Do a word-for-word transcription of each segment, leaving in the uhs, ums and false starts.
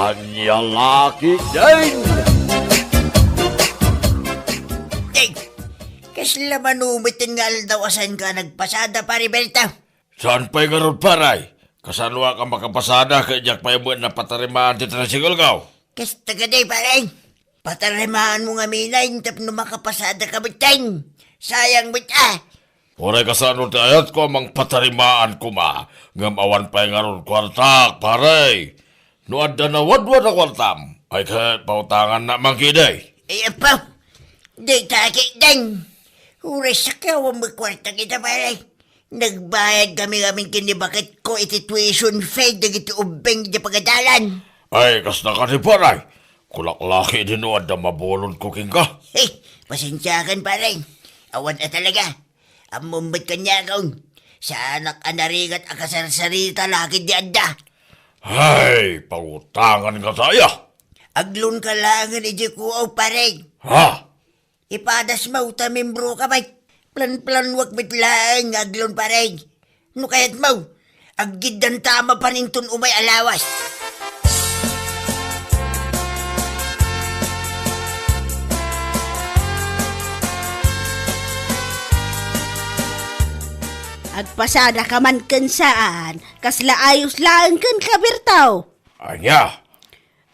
Ania la ketdin? Ay, kasla manumetten nga aldaw a saanka nagpasada, Pare Berto? Saan pay ngarud, pare? Kasanoak a makapasada ket diak pay met napatarimaan ti tricycle ko? Kasta kadi, pare. Patarimaanmo ngamin tapno makapasadaka metten. Sayang met a. Uray kasano ti ayatko a mangpatarimaan koma, ngem awan pay ngarud kuartak, pare. No adda nawadwad a kuartam, ay ket pautangannak man ketdi. Ay, apo, dayta ketdin. Uray sakiawam met kuartak ita, pare. Nagbayad kami ngamin ken ni baketko iti tuition fee dagiti ubbing iti pagadalan. Ay, kasta kadi, pare. Kulak la ketdin no adda mabulodko kenka. Hey, pasensiakan, pare. Awan a talaga. Ammom met kaniakon. Saanak a narigat a kasarsarita la ketdi adda. Ay, pangutangan ngata aya. Aglonka laengen idiay kuaw, pare. Ha? Ipadasmo ta membroka met. Plan-planuak met laeng nga aglon, pare. No kayatmo, aggiddanta a mapan inton umay a lawas. Agpasadaka man ken saan, kasla ayos laeng kenka, Berto. Ania?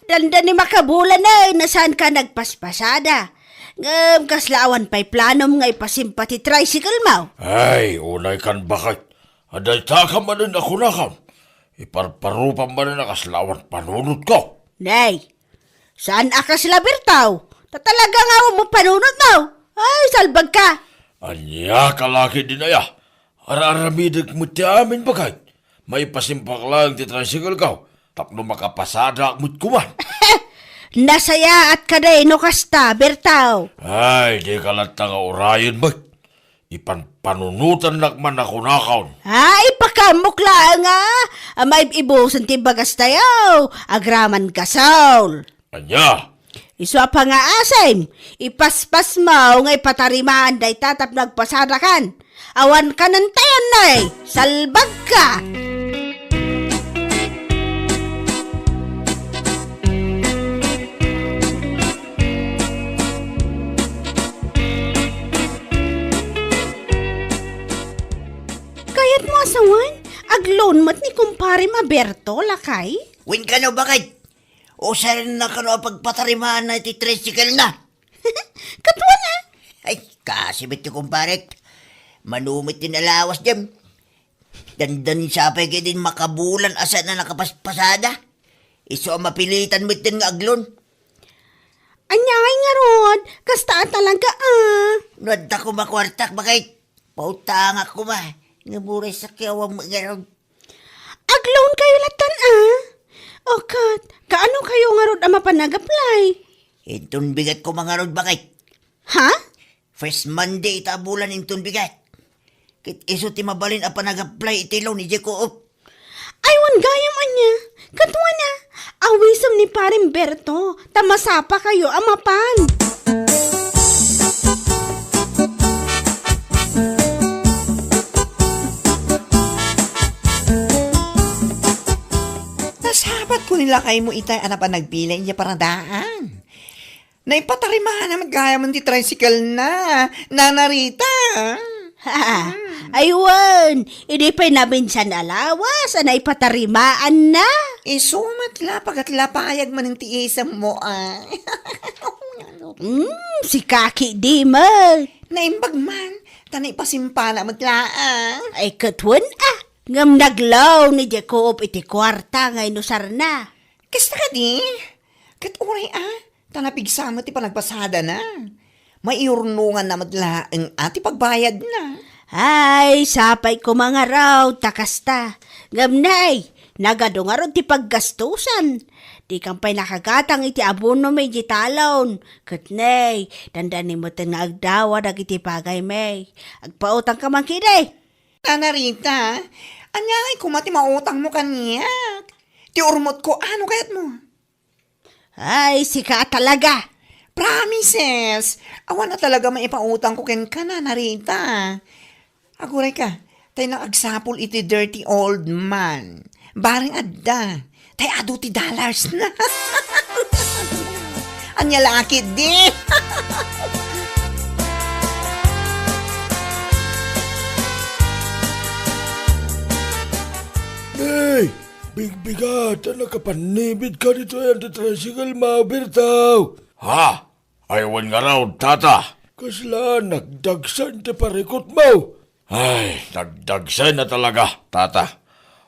Dandani makabulan, eh, no saanka nagpaspasada. Ngem kasla awan pay planom nga ipasimpa ti tricycle mo? Ay, unay kan baket. Adda ita ka manen a kunakam. Iparparupam manen a kasla awan panunotko. Nay, saan a kasla, Berto? Ta talaga nga awan mo panunotmo. Ay, salbagka. Ania ka la ketdin aya? Ar-aramidek met ti amin, baket. Maipasimpak laeng ti tricycle ko tapno makapasadaak met koma. Nasayaat kadi no kasta, Berto. Ay, dika latta nga urayen met. Ipanpanunotannak man a kunakon. Ay, pakaamok laeng a. A, maib-ibusen ti bagas tayo. Agraman gasol. Ania? Isu a pangaasim, ipaspasmo nga ipatarimaan dayta tapno agpasadakan. Awan kanentayan, nay, salbagka! Kayatmo a sawen, aglon met ni kumparem a Berto, lakay? Wen kano, baket? Usarna kano a pagpatarimaanna iti tricycle na. Katuana? Ay, kasi met ti kumparek. Mano met ti nalawas dem. Dandani sapay ketdin makabulan a saan a nakapaspasada. Isu a mapilitan metten nga aglon. Ania ngay ngarud? Kasta a talaga, a. No adda koma kuartak, baket. Pautangak koma. Ngem uray sakiawam met ngarud. Aglon kayo lattan, a? O ket, kaano kayo ngarud a mapan nag-apply? Inton bigat koma ngarud, baket. Ha? First Monday ita a bulan inton bigat. Ket isu ti mabalin a panag-apply iti loan idiay Co-op. Ay, wen gayam ania. Katuana, awisem ni Pareng Berto. Ta masapa kayo a mapan. Nasabat ko ni lakaymo itay a napan nagpila idiay paradaan. Naipatarimaanna met gayam ti tricycle na, Nana Rita. Ha, ay wen, idi pay naminsan a lawas a naipatarimaanna. Isu met la, pagatlapayag manen ti isemmo, a. Hmm, sika ketdi met. Naimbag man, ta naipasimpana met laeng. Ay, ket wen, a. Ngem naglaw ni Jacob iti kuarta nga inusarna. Kasta kadi? Ket uray, a, ta napigsa met ti panagpasadana. Maiurnonganna met laeng a ti pagbayadna. Ay, sapay koma ngarud ta kasta. Ngem nay, nagadu ngarud ti paggastusan. Dikan pay nakagatang iti abonom iti talon. Ket nay, dandani metten nga agdawa dagiti bagaymi. Agpautangka man ketdi. Nana Rita, ania ngay koma ti mautangmo kaniak? Ti urmotko, ano kayatmo? Ay, sika a talaga! Promises! Awan a talaga maipautangko kenka, Nana Rita. Aguray ka, tay nang agsapul iti dirty old man. Bareng adda. Tay adu ti dollars na. Ania la ketdi? Nay, bigbigat a nakapannibit ka ditoy ti tricycle mo, Berto. Ha? Ay, wen ngarud, tata. Kasla nagdagsen ti parikutmo? Ay, nagdagsen a talaga, tata.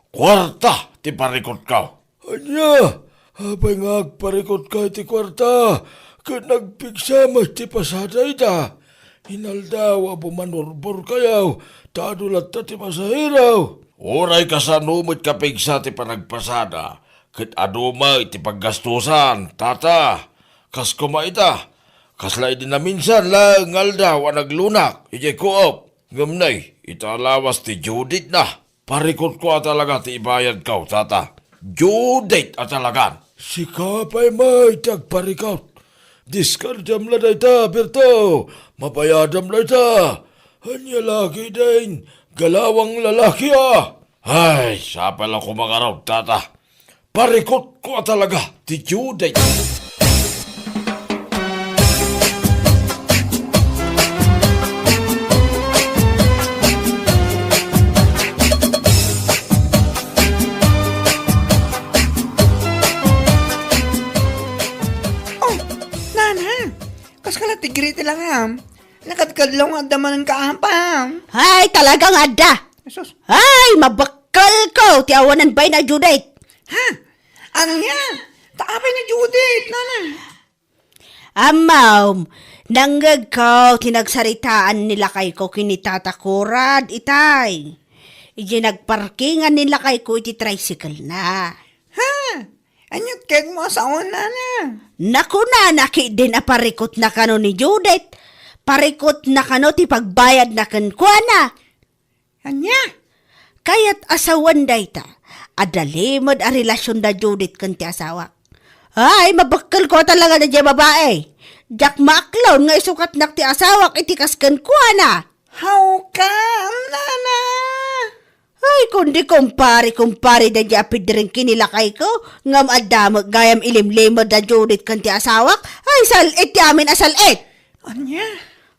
Kuarta ti parikutko. Ania? Apay nga agparikutka iti kuarta, ket nagpigsa met ti pasada ita? Inaldaw a bumanurborkayo, ta adu latta ti pasahero. Uray kasano met kapigsa ti panagpasada, ket adu met ti paggastusan, tata. Kas koma ita, kasla idi naminsan laeng nga aldaw a naglunak idiay Co-op. Ngem nay, ita a lawas ti due date na. Parikutko a talaga ti ibayadko, tata. Due date a talagan. Sika pay met ti agparikut. Diskartem la dayta, Berto. Mabayadem la ita. Ania la ketdin, galawang lalaki a. Ay, sapay la koma ngarud, tata. Parikutko a talaga ti due date. Oh, nana, kas ka la ti Gretel a ngam. Nakadkadlaw nga adda manen ka apam. Ay, talaga nga adda. Jesus. Ay, mabakkalko ti awanan bain a due date. Ha? Ania? Ta apay nga due date, nana? Ammom, nangngegko ti nagsaritaan ni lakayko ken ni Tata Kurad itay. Idiay nagparkingan ni lakayko iti tricycle na. Ha? Aniat kayatmo a saon, nana? Nakunana ketdin a parikutna kano ni Judith. Parikutna kano ti pagbayadna kenkuana. Ania? Kayat a sawen dayta, adda limed a relasion da Judith ken ti asawak. Ay, mabakkelko talaga daydiay babai. Diak maaklon nga isukatnak ti asawak iti kas kenkuana. Hawkam, nana! Ay, kundi kumpare, kumpare, daydiay a pidring ken ni lakayko, ngem adda met gayam ilimlimed da Judith ken ti asawak. Ay, sal-it ti amin a sal-it. Ania?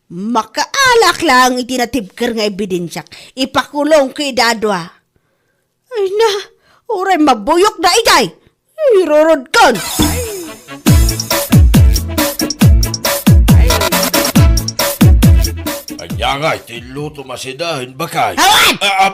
Makaalak laeng iti natibker nga ebidensiak. Ipakulongko ida a dua. Ay na, uray mabuyokda idiay. Irurodkon. Ania nga iti luto masida, hin bakay? Awan! Ah, ah,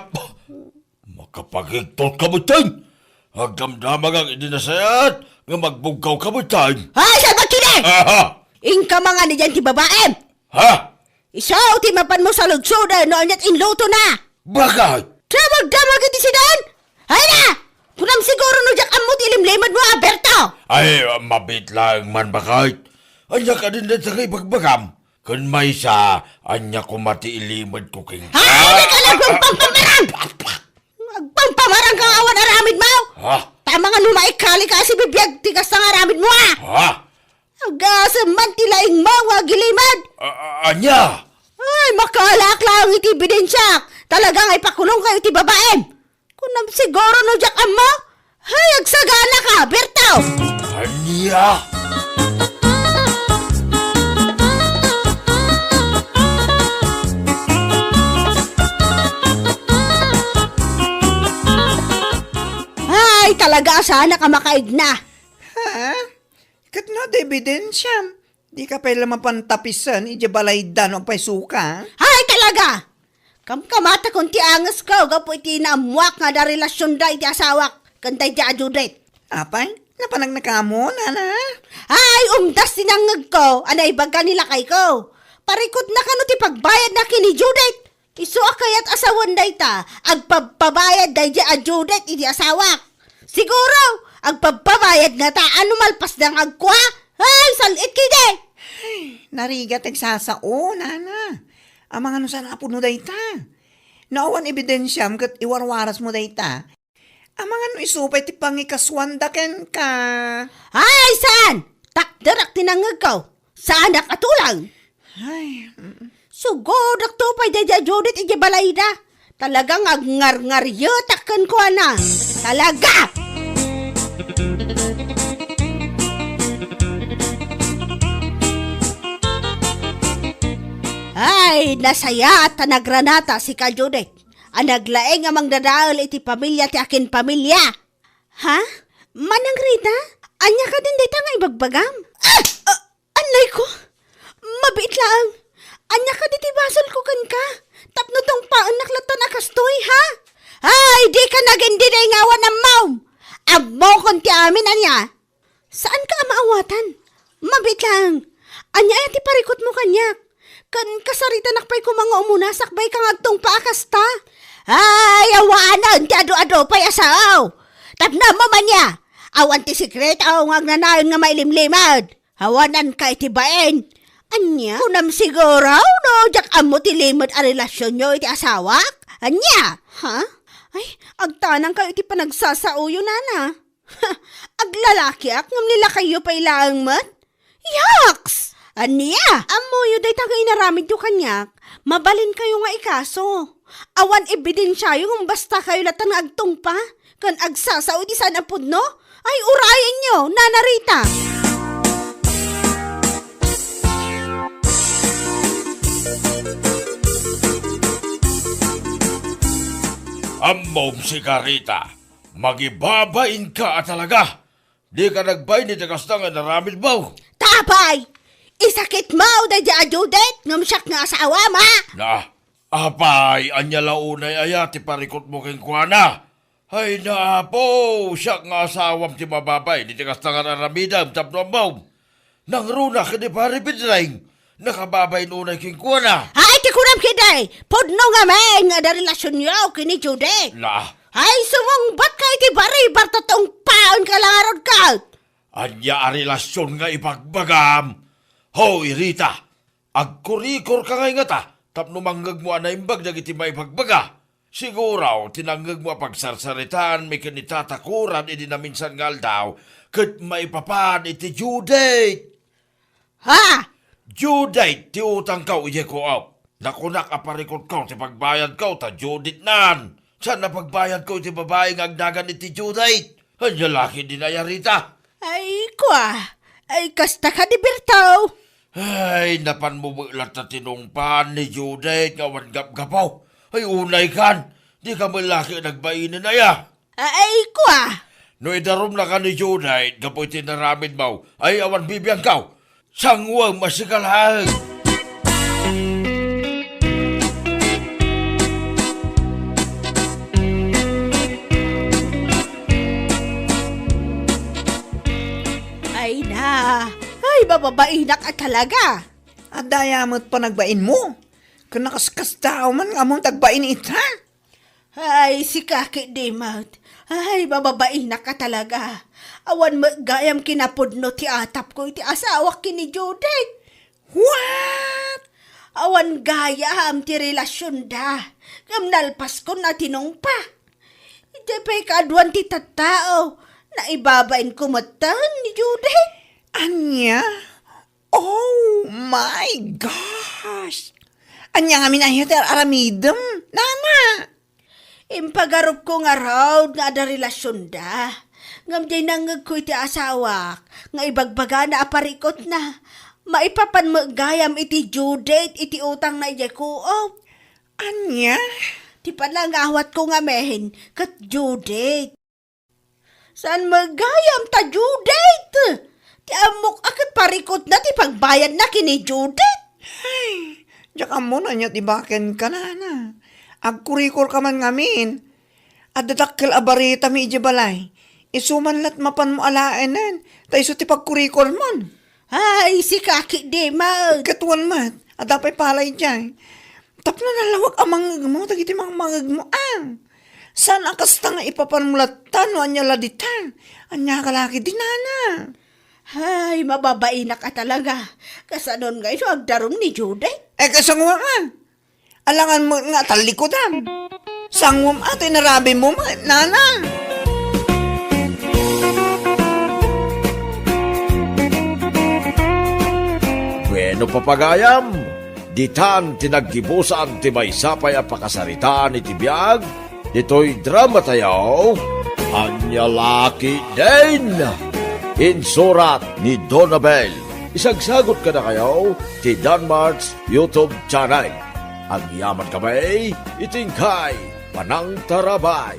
Makapagigtot ka met, ten! Agdamdamagak idi nasayaat nga magbugkaw ka met, ten! Ay, salbag kidi! Aha! Inka mangan idiay ti babaem! Ha? Isu ti mapanmo saludsoden no aniat inlutona! Bakay? Damagdamag iti sidan! Ay na! Kunam siguro no diak ammo ti ilimlimedmo, Berto! Ay, mabiit laeng man, bakay. Ania kadin dayta nga ibagbagam? Ken maysa, ania koma ti ilimedko kenka? Ay, dika nagpampamarang! Agpampamarang ka nga awan aramidmo! Ha? Tama nga no maikali ka a sibibiag ti kasta nga aramidmo, a! Ha? Agasem man ti laingmo nga agilimed! A-, a-, ania? Ay, makaalak laeng iti ebidensiak! Talaga nga ipakulongko iti babaem! Kunam siguro no diak ammo? Hay, agsagana ka, Berto! Ania? Ay, talaga a saanak a makaigna. Ha? Ket no adda ebidensiam, dika pay la mapan tapisen idiay balayda no apay suka? Hay, talaga! Kamkamatekon ti angesko gapu iti naammoak nga adda relasionda iti asawak ken daydiay a Judith. Apay, napanagna kamo, nana? Ay, umdas ti nangngegko a naibaga ni lakayko. Parikutna kano ti pagbayadna ken ni Judith. Isu a kayat a sawen dayta, agpabpabayad daydiay a Judith iti asawak. Siguro, agpabpabayad ngata a no malpasda nga agkua. Ay, sal-it kidi! Ay, narigat ti agsasao, nana. Amangan no saan a pudno dayta. No awan ebidensiam ket iwarwarasmo dayta, amangan no isu pay ti pangikasuanda kenka. Ay, saan! Takderak ti nangngegko. Saanak a tulang. Ay, mm. Sugudakto pay daydiay a Judith idiay balayda. Talaga nga agngarngarietak kenkuana. Talaga! Ay, nasayaat ta nagranata si Kajudit a naglaing a mangdadael iti pamilia ti akin pamilia. Ha? Manang Rita? Ania kadin dayta nga ibagbagam? Ah! Ah! Anay ko! Mabiit laeng! Ania kadi ti basolko kenka? Tapno tungpaennak latta a kastoy, ha? Ay, dika nagindinay nga awan ammom! Ammokon ti amin, ania? Saanka a maawatan? Mabiit laeng! Ania aya ti parikutmo kaniak? Ken kasaritanak pay koma nga umuna sakbay ka nga agtungpa a kasta? Ay, awanen ti adu-adu pay a sao! Tapno ammom ania? Awan ti sekreto nga agnanayon nga mailimlimed. Awananka iti bain. Ania? Kunam siguro no diak ammo ti limed a relasionyo iti asawak? Ania? Ha? Ay, agtanangkayo iti panagsasaoyo, nana. Aglalakiak ngem ni lakayyo pay laeng met? Yaks! Ania? Ammoyo dayta nga inaramidyo kaniak, mabalinkayo nga ikaso. Awan ebidensiayo ngem basta kayo latta nga agtungpa ken agsasao iti saan a pudno? Ay, urayenyo, Nana Rita! Ammom sika, Rita. Magibabainka a talaga. Dika nagbain iti kasta nga inaramidmo. Ta apay, isakitmo daydiay a Judith ngem siak nga asawam, a? Na, apay, ania la unay aya ti parikutmo kenkuana? Ay, na, Apo, siak nga asawam ti mababain iti kasta nga aramidem tapno ammom. Nangruna ken ni Pare Pedreng, nakababain unay kenkuana. Ay, ti kunam ketdi, pudno ngamin nga adda relasionyo ken ni Judith. Na. Ay, sumungbatka iti baribar ta tungpaenka la ngarud ket. Ania a relasion nga ibagbagam? Hoy, Rita, agkurikorka ngay ngata tapno mangngegmo a naimbag dagiti maibagbaga. Siguro, ti nangngegmo a pagsarsaritaanmi ken ni Tata Kuran idi naminsan nga aldaw, ket maipapan iti Judith. Ha? Judith ti utangko idiay co-op. Nakunak a parikutko ti pagbayadko ta Judith nan. Saan a pagbayadko iti babai nga agnagan iti Judith? Ania la ketdin aya, Rita? Ay, kua. Ay, kasta kadi, Berto. Ay, napanmo met latta tinungpaan ni Judith nga awan gapgapo. Ay, unay kan, dika met la ket nagbainen aya. Ay, kua. No idarumnaka ni Judith gapu iti inaramidmo, ay awan bibiangko. Sanguem a sika laeng. Ay na, ay, mababainak a talaga. Adda aya met panagbainmo? Ken nakaskasdaaw man nga ammom ti agbain ita? Ay, sika ketdi met. Ay, mababainak a talaga. Awan met gayam kinapudno ti atapko iti asawak ken ni Judith. What? Awan gayam ti relasionda. Ngem nalpaskon a tinungpa. Idiay pay kaaduan ti tattao, naibabainko metten ni Judith. Ania? Oh my gosh! Ania ngamin aya ti ar-aramidem, nana? Impagarupko ngarud nga adda relasionda. Ngem diay nangngegko iti asawak nga ibagbagana a parikutna. Maipapan met gayam iti due date iti utangna idiay co-op. Ania? Ti panangawatko ngamin ket due date. Saan met gayam ta due date? Ti ammok a ket parikutna ti pagbayadna ken ni Judith. Ay, diak ammo no ania ti ibakenka, nana. Agkurikorka man ngamin. Adda dakkel a baritami idiay balay. Isu man la't mapanmo alaenen, ta isu ti pagkurikormon. Ay, sika ketdi met. Ket wen met, adda pay pala idiay. Tapno nalawag a mangngegmo dagiti mangmangngegmo, a. Saan a kasta nga ipapanmo latta no ania la dita? Ania ka la ketdi, nana? Ay, mababainak a talaga. Kasanon ngay no agdarum ni Judith? Eh, kasango nga. Alangan met nga tallikudam. Sanguem a ti narabimo met, nana. Bueno, papagayam, ditan ti naggibusan ti maysa pay a pakasaritaan iti biag ditoy drama tayo. Ania la ketdin? Insurat ni Donabel. Isagsagut kadakayo ti Danmart's YouTube channel. Agyaman kami iti inkay panangtarabay.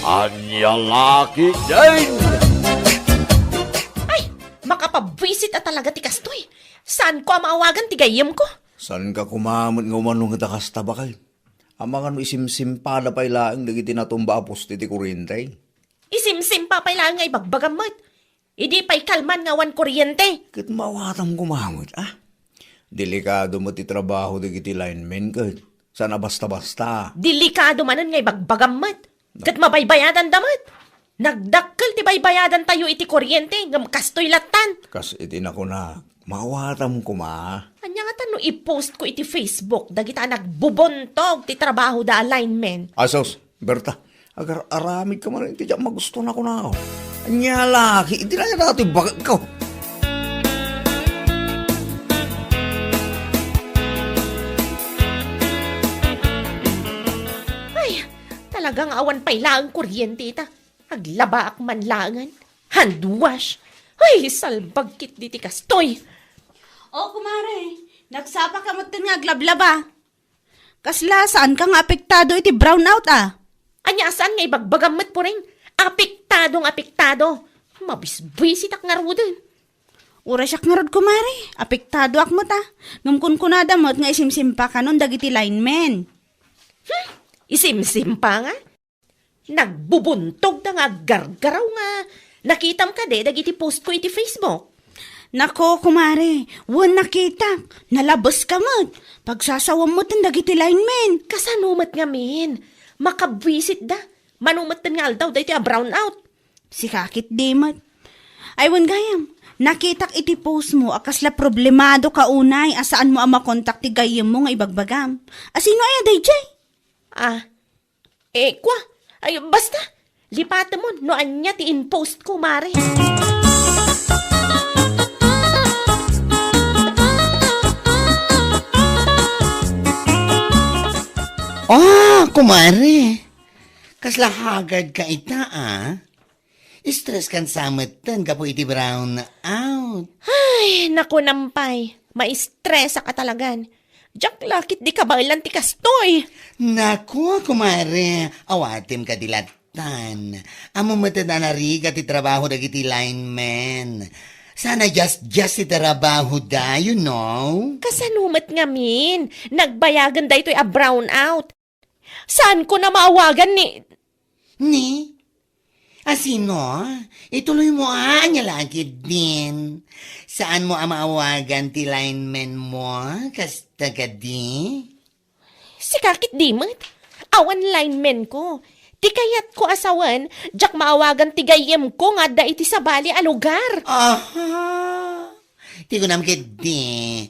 Ania la ketdin? Ay, makapabuisit a talaga ti kastoy. Saanko a maawagan ti gayyemko. Saanka koma met nga umano ngata kasta, baket? Amangan no isimsimpada pay laeng dagiti natumba a poste ti kuryente. Isimsimpa pay laeng nga ibagbagam met. Idi pay kalman nga awan kuryente. Ket maawatam koma met, ah? Delikado met ti trabaho dagiti linemen ket saan a basta-basta. Delikado manen nga ibagbagam met. Ket mabaybayadanda met. Nagdakkel ti baybayadantayo iti kuryente, ngem kastoy lattan. Kas iti nakunak, maawatam koma. Ania ngata no i-postko iti Facebook dagita a nagbubuntog ti trabahoda a linemen? Asus, Berta, agar-aramidka man iti diak magusto, nakunak. Ania la ketdin, ania daytoy baketko? Ay, talaga nga awan pay laeng kuryente ita. Aglabaak man laengen. Hand wash. Ay, salbag ketdi ti kastoy. O, kumare, nagsapaka metten nga aglablaba. Kasla, saanka nga apektado iti brownout, a? Ania a saan nga ibagbagam met, Puring? Apektado nga apektado. Mabisbisitak ngaruden. Uray siak ngarud, kumare. Apektadoak met, a. Ngem kunkunada met nga isimsimpakanon dagiti linemen. Hmm? Isimsimpa nga? Nagbubuntogda nga aggargaraw nga nakitam kadi dagiti postko iti Facebook? Nako, kumare, wen nakitak. Nalabeska met. Pagsasawam met dagiti linemen. Kasano met ngamin? Makabwisitda. Mano metten nga aldaw daytoy a brownout? Sika ketdi met. Ay, wen gayam, nakitak iti post mo a kasla problemadoka unay a saan mo a makontak ti gayyem mo nga ibagbagam. A sino aya daydiay? Ah, eh, kua. Ay, basta. Lipatemon no ania ti in-post ko, mare. Ah, kumare. Kasla haggard ka ita, ah. Stress kan sa metten gapu iti brownout. Ay, nakunam pay. Maistresak a talagan. Diak la ketdi kabaelan ti kastoy. Naku, kumare, awatem kadi lattan. Ammom metten a narigat ti trabaho dagiti linemen. Saan a just-just ti trabahoda, you know? Kasano met ngamin? Nagbayagen daytoy a brownout. Saanko a maawagan ni... Ni? A sino? Ituloy mo, a, ania la ketdin. Saan mo a maawagan ti linemen mo? Kasta kadi? Sika ketdi met. Awan linemen ko. Ti kayatko a sawen, diak maawagan ti gayyem ko nga adda iti sabali a lugar. Aha. Ti kunam ketdi,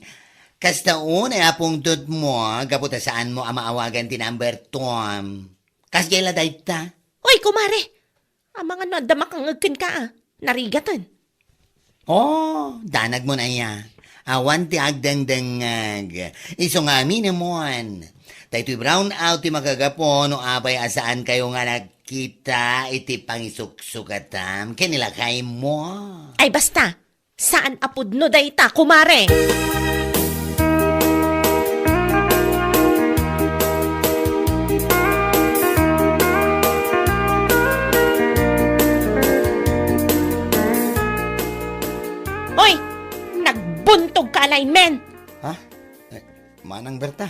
kasta unay a pungtot mo, gapu ta saan mo a maawagan ti number two. Kasdiay la dayta? Oy, kumare! Amangan no adda makangngeg kenka, a. Narigaten. Oh, danag mo na iya. Awan ti agdengdengngeg. Isu nga aminemon. Daytoy brownout ti makagapu no apay a saan kayo nga nagkita iti pangisuksukatam ken ni lakay mo. Ay, basta! Saan a pudno dayta, kumare? Oy! Nagbuntog ka a linemen! Ha? Eh, Manang Berta,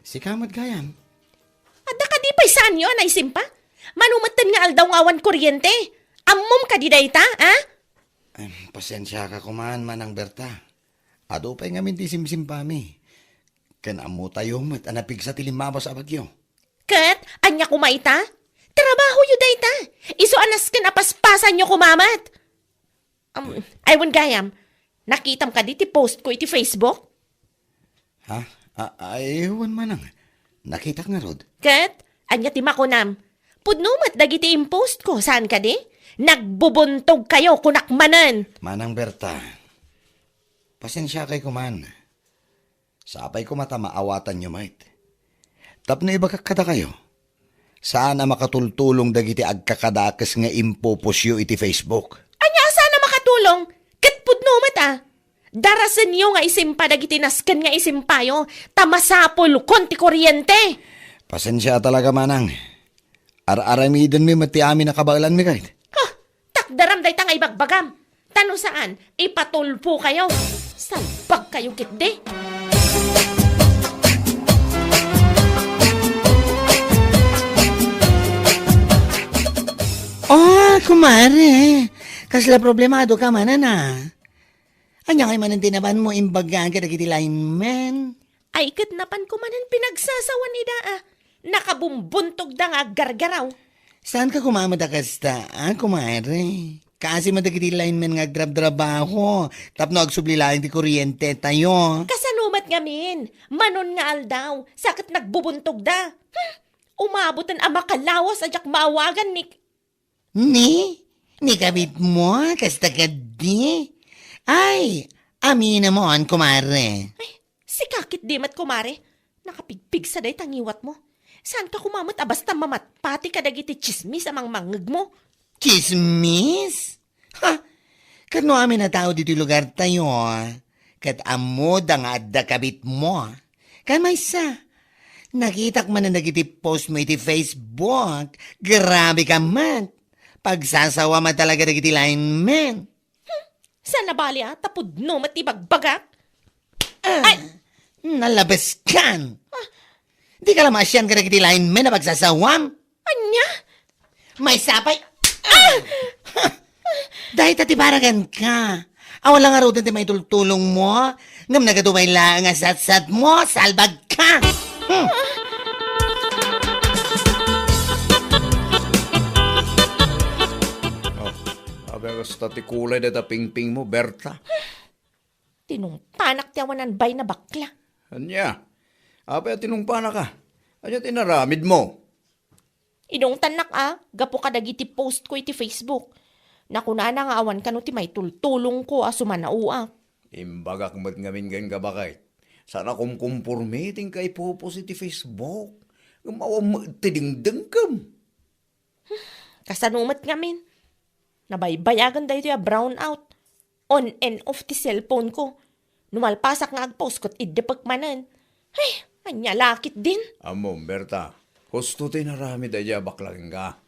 sika met gayam. Adda kadi pay saanyo a naisimpa? Mano metten nga aldaw nga awan kuryente? Ammom kadi dayta, a? Em, pasensiaka koman, Manang Berta. Adu pay ngamin ti simsimpami. Ken ammotayo met a napigsa ti limmabas a bagyo. Ket ania koma ita? Trabahoyo dayta. Isu a nasken a paspasanyo koma met. Um, ay, wen gayam, nakitam kadi ti post ko iti Facebook? Ha? A-, ay, wen manang. Nakitak ngarud. Ket, ania ti makunam? Pudno met dagiti impost ko, saan kadi? Nagbubuntog kayo, kunak manen. Manang Berta, pasensiakay koman. Sapay koma ta maawatanyo met. Tapno ibagak kadakayo, saan a makatultulong dagiti agkakadakes nga impopostyo iti Facebook. Ania a saan a makatulong? Ket pudno met a. Darasenyo nga isimpa dagiti nasken nga isimpayo, ta masapulkon ti kuryente. Pasensia talaga, manang. Ar-aramidenmi met ti amin a kabaelanmi, kayat. Ha? Takderam dayta nga ibagbagam. Ta no saan, ipatulpo kayo. Salbag kayo, kitdi. Oh, kumare. Kasla problemado ka manen a? Ania ngay manen ti napanmo imbagak kadagiti linemen? Ay, ket napanko manen pinagsasawan ida a. Nakabumbuntogda nga aggargaraw. Saan ka kumamet a kasta, a, kumare? Kaasi met dagiti linemen nga agtrabtrabaho tapno agsubli laeng ti kuryente tayo. Kasano met ngamin? Manon nga aldaw, sa ket nagbubuntogda. Hmm, umaboten a makalawas a diak maawagan ni Ni? Ni kabitmo, kasta kadi? Ay, aminamon, kumare. Ay, sika ketdi met, kumare. Nakapigpigsa dayta ngiwatmo. Saan ka kumamet a basta mamatpati kadagiti tsismis a mangmangngegmo? Tsismis? Ha? Ket no amin a tao ditoy lugartayo, ket ammoda nga adda kabitmo. Ken maysa, nakitak manen dagiti post mo iti Facebook. Grabe ka met. Pagsasawa met talaga dagiti linemen. Hmm, saan a bali a, ta pudno met ti bagbagak. Ah, ay! Nalabes kan! Ah. Di ka la maasian kadagiti linemen a pagsasawam? Ania? Maysa pay. Ah! Dayta ti paragan ka. Awan la ngaruden ti maitultulong mo. Ngem nagadu pay laeng a satsat mo, salbag ka. Hmm. Oh, apay a kasta ti kulay dayta pingping mo, Berta? Tinungpanak ti awanan bay na bakla. Ania? Apay a tinungpanaka? Ania ti inaramidmo? Inungtannak a, gapu kadagiti post ko iti Facebook. Nakunana nga awan kano ti maitultulongko a sumanaoak. Imbagak met ngamin kenka, baket. Saan a kumkumporme ti inka ipopost iti Facebook. Ngem awan met ti dengdengkem. Kasano met ngamin? Nabaybayagan daytoy a brownout. On and off ti cellphone ko. No malpasak nga agpost ket iddepek manen. Ay, ania la ketdin? Ammom, Berta, husto ti inaramid daydiay a bakla kenka.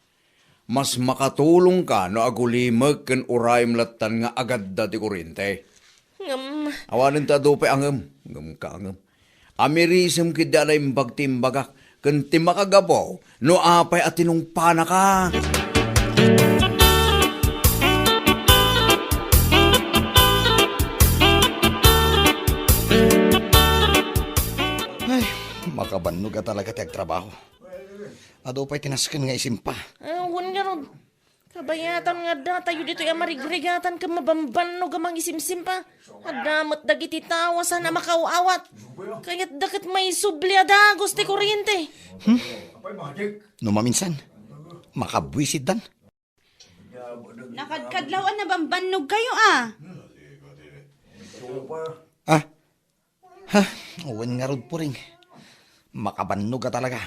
Mas makatulongka no agulimek ken urayem lattan nga agadda ti kuryente. Ngem awanen ti adu pay a ngem. Ngem ka a ngem. Amirisem ketdi a naimbag ti imbagak ken ti makagapu no apay a tinungpanaka. Ay, makabannog a talaga ti agtrabaho. Adu pay ti nasken nga isimpa. Ah, wen ngarud. Kabayatan nga addatayo ditoy a marigrigatan ken mabambannog a mangisimsimpa. Adda met dagiti tao a saan a makaaw-awat. Kayatda ket maisubli a dagus ti kuryente. Hmm? No maminsan, makabuisitdan. Nakadkadlaw a nabambannog kayo, a. Ah, ha, wen ngarud, Puring. Makabannog a talaga.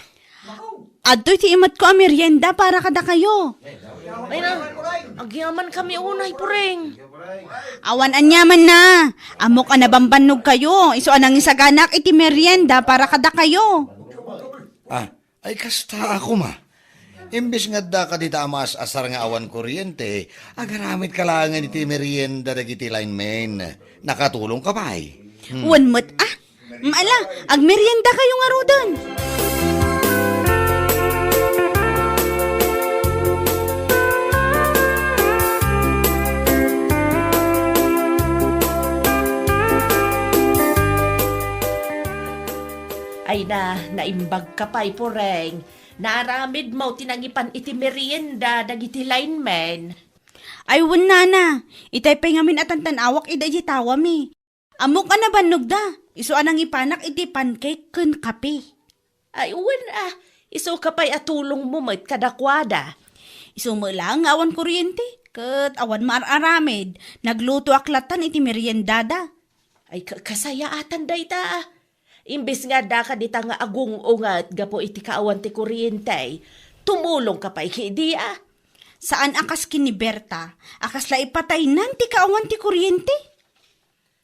Adtoy ti imatko a merienda para kadakayo. Ay na, agyamankami unay, Puring. Awan aniamanna. Ammok a nabambannog kayo. Isu a nangisaganak iti merienda para kadakayo. Ah, ay kasta a koma. Imbes nga addaka dita a maas-asar nga awan kuryente, agaramidka laengen iti merienda dagiti linemen. Nakatulongka pay? Hmm. Wen met, a. Ala, agmerienda kayo ngaruden. Ay na, naimbagka pay, Puring. Naaramidmo ti nangipan iti merienda dagiti linemen. Ay, wen, nana. Itay pay ngamin a tantan-awak ida iti tawami. Ammok a nabannogda. Isu a nangipanak iti pancake ken kape. Ay, wen a. Isuka pay a tulongmo met kadakuada. Isu met laeng nga awan kuryente, ket awan maar-aramid. Naglutoak lattan iti meriendada. Ay, ka-, kasayaatan dayta, a. Imbes nga addaka dita nga agung-unget gapu iti kaawan ti kuryente, tumulongka pay kadi a? Saan a kas ken ni Berta, a kasla ipataynan ti kaawan ti kuryente?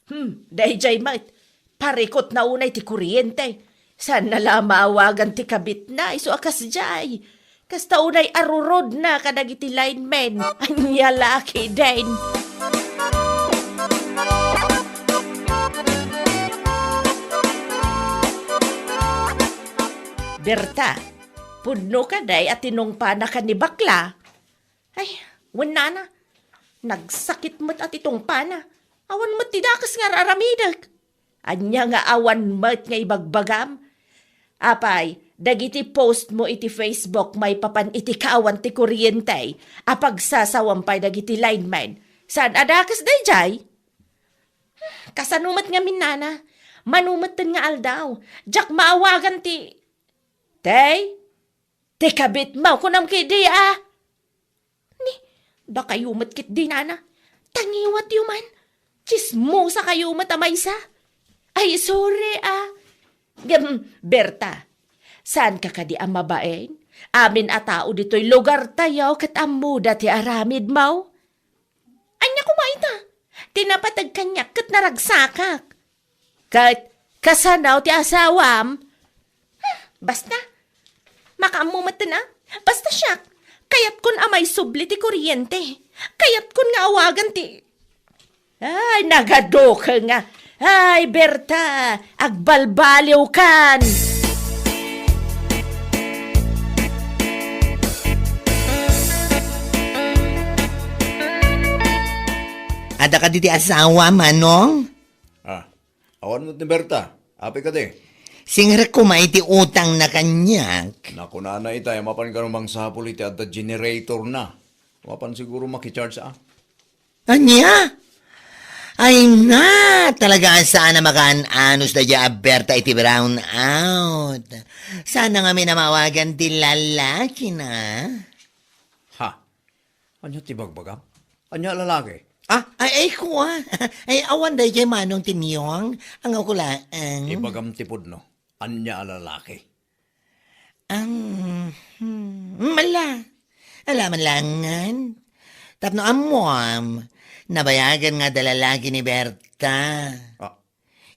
Hmm, daydiay met, parikutna unay ti kuryente. Saanna la maawagan ti kabitna, isu a kasdiay. Kasta unay arurodna kadagiti linemen. Ania la ketdin? Berta, pudno kadi a tinungpana ken ni Bakla? Ay, wen nana, nagsakit met a ti tungpana. Awan met ti dakes nga ar-aramidek. Ania nga awan met nga ibagbagam? Apay, dagiti post mo iti Facebook maipapan iti kaawan ti kuryente a pagsasawam pay dagiti linemen. Saan a dakes daydiay? Kasano met ngamin, nana? Mano metten nga aldaw? Diak maawagan ti, Tay, ti kabitmo, kunam kadi a? Ni, dakayo met ketdi, nana. Tangiwatyo man. Tsismosakayo met a maysa. Ay, sorry, a. Ngem, Berta, saanka kadi a mabain? Amin a tao ditoy lugartayo ket ammoda ti aramidmo. Ania koma ita? Ti napateg kaniak ket naragsakak. Ket kasano ti asawam? Basta, makaammo metten a. Basta siak, kayatkon a maisubli ti kuryente. Kayatkon nga awagan ti... Ay, nagadukel nga. Ay, Berta, agbalbaliwkan. Adda kadi ti asawa, Manong? Ah, awan met ni Berta. Apay kadi? Singrek koma iti utangna kaniak. Nakunana itay a mapan kano mangsapul iti adda generatorna. Mapan siguro makicharge, a. Ania? Ay na, talaga a saan a makaan-anos daydiay a Berta iti brownout. Saan a ngamin a maawagan ti lalakina? Ha? Ania ti bagbagam? Ania a lalaki? Ah, ay, ay, kua. Ay, awan daydiay Manong Timyong. Ang ako laeng. Ibagam ti pudno. Ania a lalaki? Ang, hmm, mala. Ala man langan. Tapno ammoam, nabayagan nga adda lalaki ni Berta. Ah.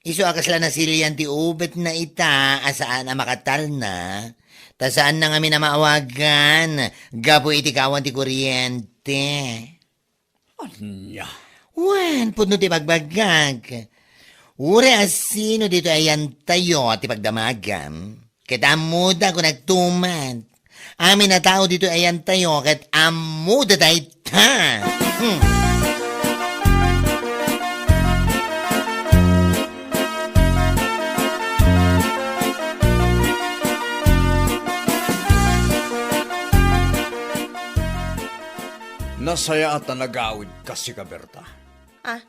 Isu a kasla nasilian ti ubetna ita a saan a makatalna, ta saanna ngamin a maawagan gapu iti kaawan ti kuryente. Ania? Wen, pudno ti bagbagak. Uray a sino ditoy ayantayo ti pagdamagam, ket ammoda kon agtuman. Amin a tao ditoy ayantayo ket ammoda dayta. Hmm. Nasayaat a nagawidka, sika, Berta. Ah,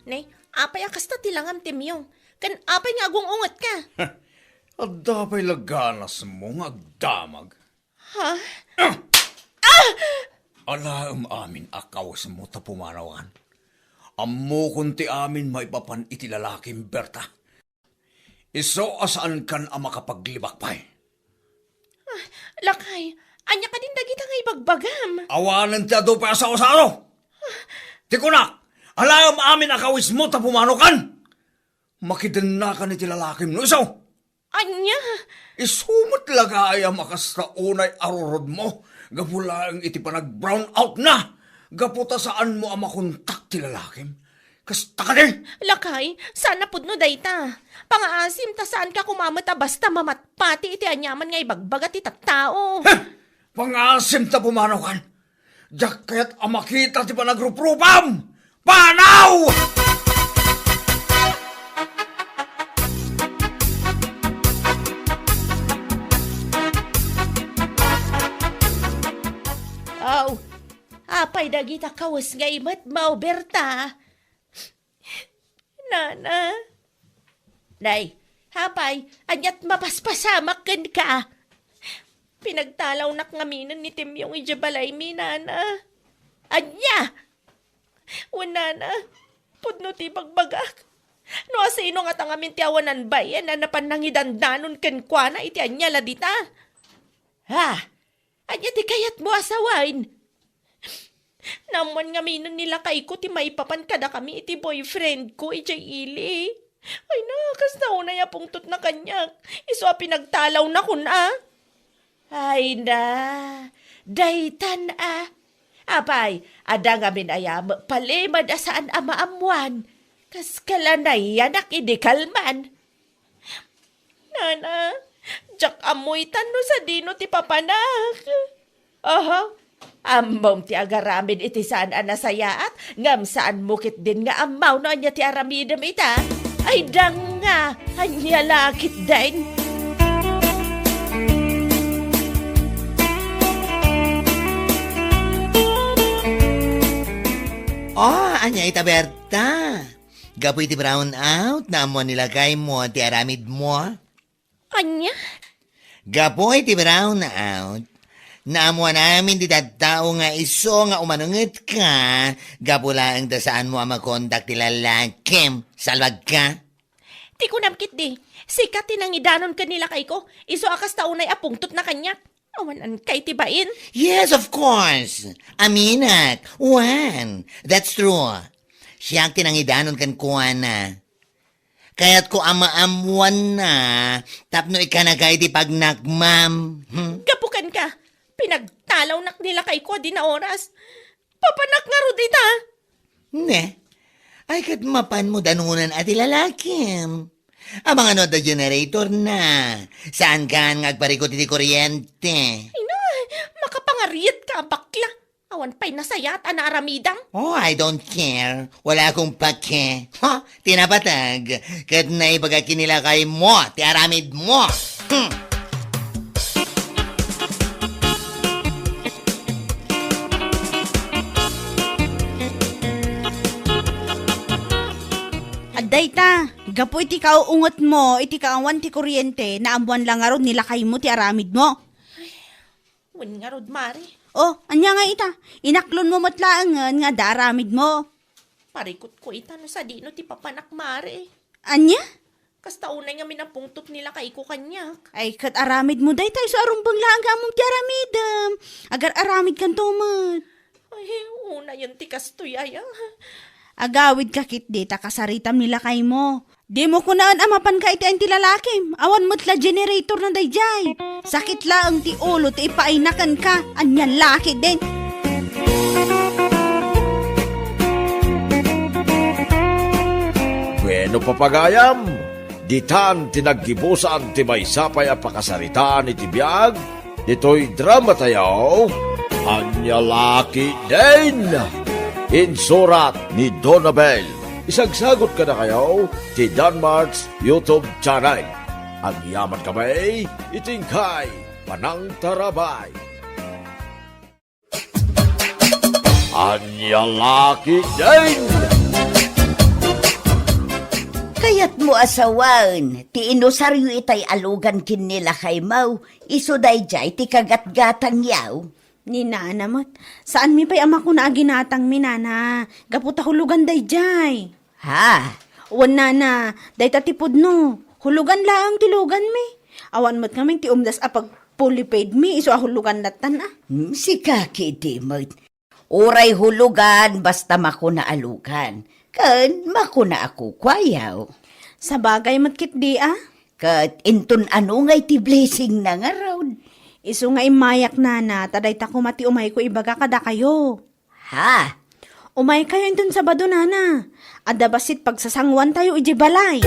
ne, apay a kasta ti langam, Timyong? Ken apay nga agung-ungetka? Adda pay la ganasmo nga agdamag? Ha? Ah! Alaem amin a kawesmo ta pumanawan. Ammokon ti amin maipapan iti lalakim, Berta. Isu a saankan a makapaglibak pay. Ah, lakay, ania kadin dagita nga ibagbagam? Awanen ti adu pay a sao-sao. Ti kunak, alaem amin a kawesmo ta pumanokan. Makidennakan iti lalakim no isu. Ania? Isu met la ngay a makasta unay arurodmo gapu laeng iti panag-brownoutna, gapu ta saanmo a makontak ti lalakim. Kasta kadi? Lakay, saan a pudno dayta. Pangaasim ta saanka koma met a basta mamatpati iti aniaman nga ibagbaga ti tattao. Heh! Pangaasim ta pumanaw kan. Diak kayat a makita ti panagruprupam! Panaw! Aw, apay dagita kawes nga imet, Mao Berta? Nana. Nay, apay, ania't mapaspasamak kenka? Pinagtalawnak ngaminen ni Timyong idiay balaymi, Nana. Ania? Wen, Nana, pudno ti ibagbagak. No asino ngata ngamin ti awanan bain a napan nangidandanon kenkuana iti ania la dita? Ha? Ania ti kayatmo a sawen? Naammoan ngamin ni lakayko ti maipapan kadakami iti boyfriend ko idiay ili. Ay na, kasta unay a pungtotna kaniak. Isu a pinagtalawnakon a. Ay na, daytan a. Apay, adda ngamin aya met palimed a saan a maammoan. Kas kalanayanak idi kalman. Nana, diak ammo itan no sadino ti papanak. Oho, ammom ti agaramid iti saan a nasayaat, ngem saanmo ketdin nga ammaw no ania ti aramidem ita. Ay, danga, ania la ketdin? Oh, ania ita, Berta? Gapu iti brown out, naammoan ni lakaymo ti aramidmo? Ania? Gapu iti brown out, naammoan amin ti tattao nga isu nga umanungetka, gapu laeng ta saanmo a makontak ti lalakim. Salbagka? Ti kunam ketdi, sika ti nangidanon ken ni lakayko, isu a kasta unay a pungtotna kaniak. Awan ankay ti bain? Yes, of course. Aminak. Wen, that's true. Siak ti nangidanon kenkuana. Kayatko a maammoanna tapno ikkanaka iti pagnakmam. Hmm? Gapu kenka, pinagtalawnak ni lakayko a dina oras. Papanak ngarud ita. Ne? Ay, ket mapanmo danunan a ti lalakim. Amangan no adda generator na. Saankan nga agparikut iti kuryente? Ay na, makapangarit ka a bakla. Awan pay nasayaat a naaramidam. Oh, I don't care. Wala akong pake. Ha? Tinapatag. Ket naibaga kinilakay mo ti aramid mo. Hmm. Adda ita, gapu iti kauunget mo, iti kaawan ti kuryente, naammoan la ngarud ni lakay mo ti aramid mo. Wen ngarud, Mare. Oh, ania nga ita? Inaklon mo met laengen nga adda aramid mo. Parikut ko ita no sadino ti papanak, Mare. Ania? Kasta unay ngamin a pungtot ni lakay ko kaniak. Ay, ket aramid mo dayta isu a rumbeng laeng nga ammom ti aramidem. Agar-aramid kanto met. Ay, unayen ti kastoy, aya. Agawid ka ketdi ta kasaritam ni lakay mo. Dimo kunaen a mapanka iti ayan ti lalakim. Awan met la generator na daydiay. Sakit laeng ti ulo ti ipaayna kenka. Ania la ketdin? Bueno, papagayam, ditan ti naggibusan ti maysa pay a pakasaritaan iti biag ditoy drama tayo, Ania la ketdin? Insurat ni Donabel. Isagsagot kadakayo ti Danmart's YouTube channel. Agyaman kami iti inkay panangtarabay. Ania la ketdin? Kayatmo a sawen ti inusaryo itay a lugan ken ni lakaymo, isu daydiay ti kagatgatangyo. Ni nana met, saanmi pay a makuna a ginatangmi, nana, gapu ta hulugan daydiay. Ha? Wen, nana, dayta ti pudno. Hulugan laeng ti luganmi. Awan met ngamin ti umdas a pag-fully paid mi, isu a hulugan lattan a. Hmm, sika ketdi met. Uray hulugan, basta makuna a lugan. Ken makuna a kukuayo. Sabagay met ketdi a. Ket inton ano ngay ti blessing na ngarud? Isu nga immayak, nana, ta dayta koma ti umayko ibaga kadakayo. Ha? Umaykayo inton Sabado, nana. Adda bassit pagsasanguantayo idiay balay.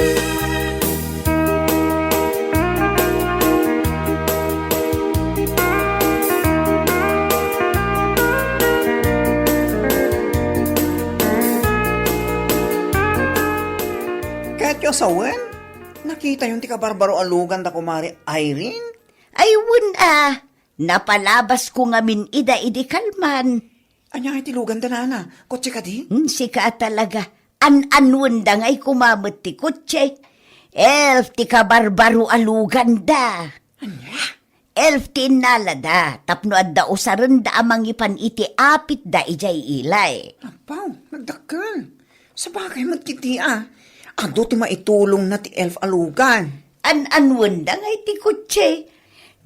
Kayatyo a sawen? Nakitayon ti kabarbaro a lugan da Kumare Irene? Ay, wen a. Napalabasko ngamin ida idi kalman. Ania ngay ti luganda, nana? Kotse kadi? Hmm, sika a talaga. An-anuenda ngay koma met ti kotse. Elf ti kabarbaro a luganda. Ania? Elf ti innalada tapno adda usarenda a mangipan iti apitda idiay ili. Apaw, nagdakkel. Sabagay met ketdi a. Adu ti maitulongna ti elf a lugan. An-anwenda ngay ti kotse.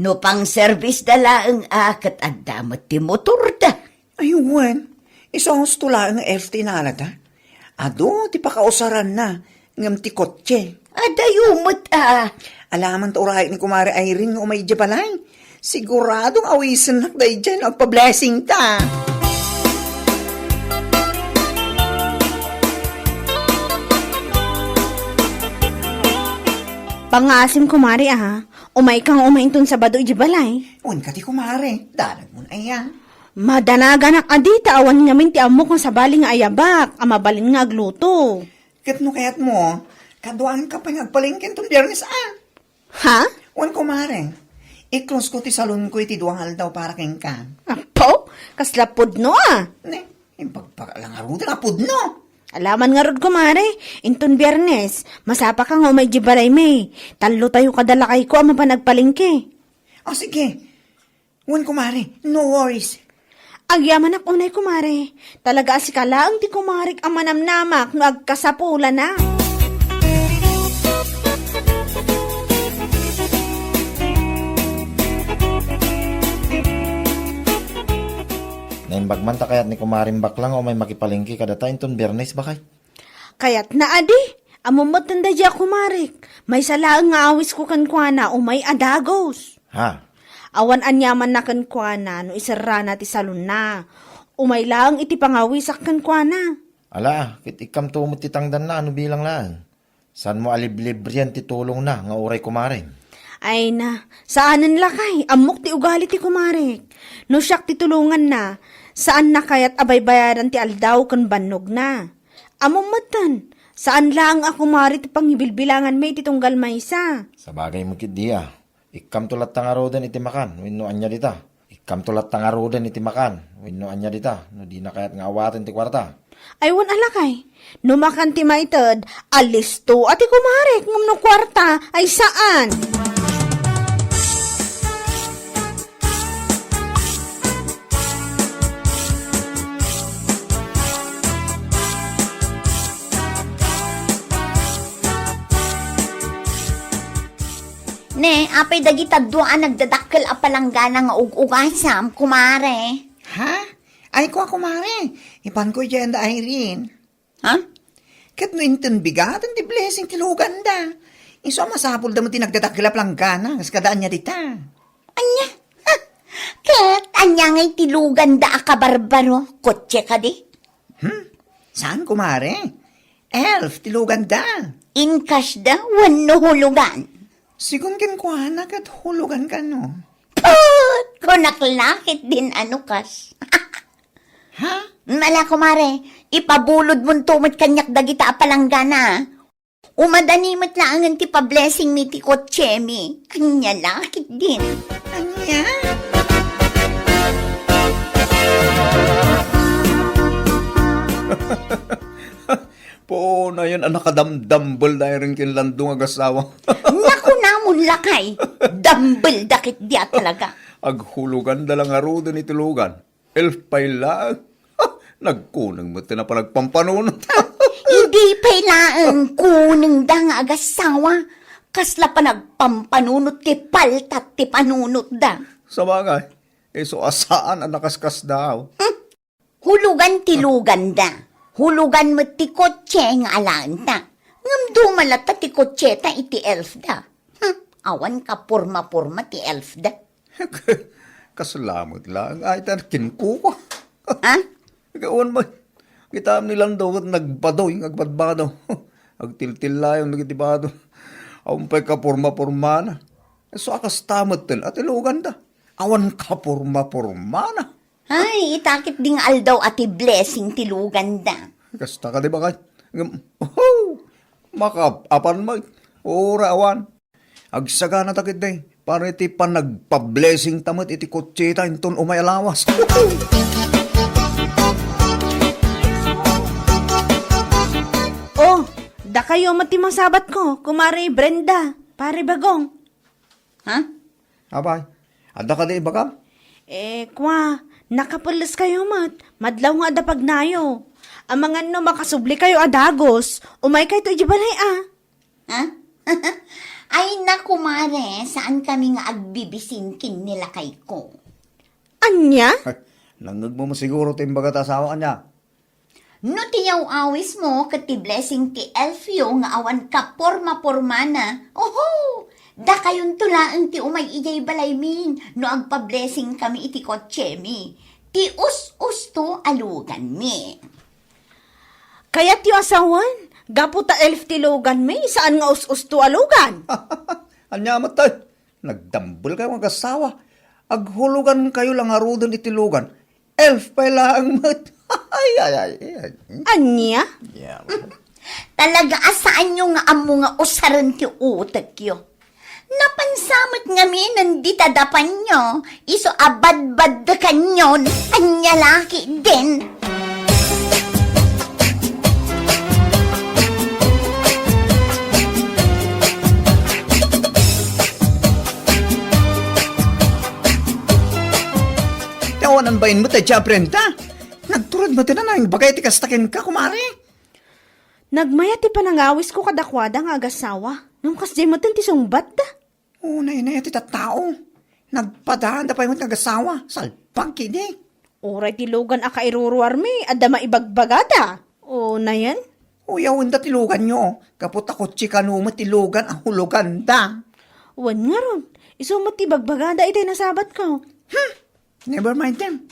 No pang-service da laeng a, ket adda met ti motorda. Ay, wen. Isu a husto laeng nga elf ti inalada. Adu ti pakausaranna, ngem ti kotse. Adayo met a. Alaman ta urayek ni Kumare Irene nga umay idiay balay. Siguradong awisennak daydiay no agpa-blessing ta. Pangasim, kumare, a. Umay ka nga umay inton Sabado idiay balay. Wen ka ti kumare, danagmon aya. Madanaganak a di ta awan ngamin ti ammok nga sabali nga ayabak a mabalin nga agluto. Ket no kayatmo, kaduaanka pay nga agpalengke inton Biernes a. Ha? Wen, kumare. I-close ko ti salonko iti dua nga aldaw para kenka. Apo, kasla pudno a. Ne, impagpakala ngaruden a pudno. Alaman ngarud, kumare, inton Biernes, masapaka nga umay idiay balaymi. Tallotayo kada lakayko a mapan agpalengke. O, sige. Wen, kumare, no worries. Agyamanak unay, kumare. Talaga a sika laeng ti kumarek a manamnamak no agkasapulana. Naimbag man ta kayat ni Kumareng Bakla nga umay makipalengke kadata inton Biernes, bakay? Kayatna a di. Ammom met daydiay a kumarek. Maysa laeng nga awisko kenkuana, umay a dagus. Ha? Awan aniamanna kenkuana no iserrana ti salonna. Umay laeng iti pangawisak kenkuana. Ala, ket ikkamto met ti tangdanna a no bilang laeng. Saanmo a liblibrian ti tulongna nga uray kumarem? Ay na, saanen lakay, ammok ti ugali ti kumarek. No siak ti tulonganna, saanna kayat a baybayadan ti aldaw ken bannogna. Ammom metten, saan laeng a kumare ti pangibilbilanganmi iti tunggal maysa. Sabagay met ketdi a. Ikkamto latta ngaruden iti makan wenno ania dita. Ikkamto latta ngaruden iti makan wenno ania dita no dina kayat nga awaten ti kuarta. Ay, wen a lakay. No makan ti maited, alisto a ti kumarek, ngem no kuarta, ay saan. Ne, apay dagita dua a nagdadakkel a palanggana nga ug-ugasam, kumare? Ha? Ay, kua, kumare. Ipanko idiay da Irene. Ha? Ket no inton bigaten ti blessing ti luganda, isu a masapulda met ti nagdadakkel a palanggana, kas kada ania dita. Ania? Ha? Ket ania ngay ti luganda a kabarbaro? Kotse kadi? Hmm? Saan, kumare? Elf ti luganda. In cash da wenno hulugan? Sigun kenkuana ket hulugan kano. Put! Kunak la ketdin a no cash. Ha? Ala, kumare, ipabulodmonto met kaniak dagita a palanggana. Umadani met laengen ti pablessingmi ti kotsemi. Ania la ketdin. Ania? Puonayen a nakadamdambel da iren ken Lando nga agassawa. Nakunamon lakay, dambel da ketdi a talaga. Aghuloganda la ngaruden iti lugan. Elf pay laeng. Nagkuneng met ti panagpampanunot. Idi pay laeng kunengda nga agassawa, kasla panagpampanunot ti paltat ti panunotda. Sabagay, isu a saan a nakaskasdaaw. Hmm. Hulugan ti luganda. Hulugan met ti kotse nga alaenta. Ngem duma latta ti kotseta iti elfda. Hmm, awan kaporma-porma ti elfda. Kasla met laeng ay ta kinkuko. Ha? Awan met. Kitam ni Lando ket nagbadoy nga agbadbado. Agtiltillayon dagiti bado. Awan pay kaporma-pormana. Isu a kasta metten a ti luganda. Awan kaporma-pormana. Ay, ita ketdi nga aldaw a ti blessing ti luganda. Kasta kadi, bakay? Ngem, oho! Makaap-apan met. Uray awan. Agsagana ta ketdi para iti panagpablessing ta met iti kotseta inton umay a lawas. Oh, dakayo met ti masabatko, Kumare Brenda, Pare Bagong. Ha? Apay, adda kadi ibagam? Eh, kua, nakapeles kayo met. Madlaw nga adda pagnayo. Amangan no makasublikayo a dagus, umaykayto idiay balay a. Ha? Ay, naku, Mare, saan kami nga agbibisin ken ni lakayko. Ania? Nangngegmo siguro ti imbaga ta asawa, ania? No ti yaw-awismo ket ti blessing ti elfyo nga awan kaporma-pormana, oho! Dakayonto laeng ti umay idiay balaymi no agpa-blessing kami iti kotsemi. Ti us-usto a luganmi. Kayatyo a sawen, gapu ta elf ti luganmi, saan nga us-usto a lugan? Ania met, tay? Nagdambelkayo nga agassawa. Aghulugankayo la ngaruden iti lugan. Elf pay laeng met. Ay, ay, ay, ay. Ania? Yeah. Talaga a saanyo nga ammo nga usaren ti utekyo. Napansa met ngamin dita dapanyo, isu a badbaddekanyon, ania la ketdin? Ti awanan bain met, Tia Brenda. Nagturod met ti nanang bagay ti kasta kenka, kumare. Nagmayat ti panangawisko kadakuada nga agassawa. Ngem kasdiay met ti sungbatda. O, nainaya ti tattao. Nagpadaanda pay met nga agassawa. Salbag idi. Uray ti lugan a kairuruarmi, adda maibagbagada. O, nayen? Uyawenda ti luganyo, gapu ta kotse kano met ti lugan a huloganda. Wen ngarud, isu met ti ibagbagada itay nasabatko. Hmm, never mind them.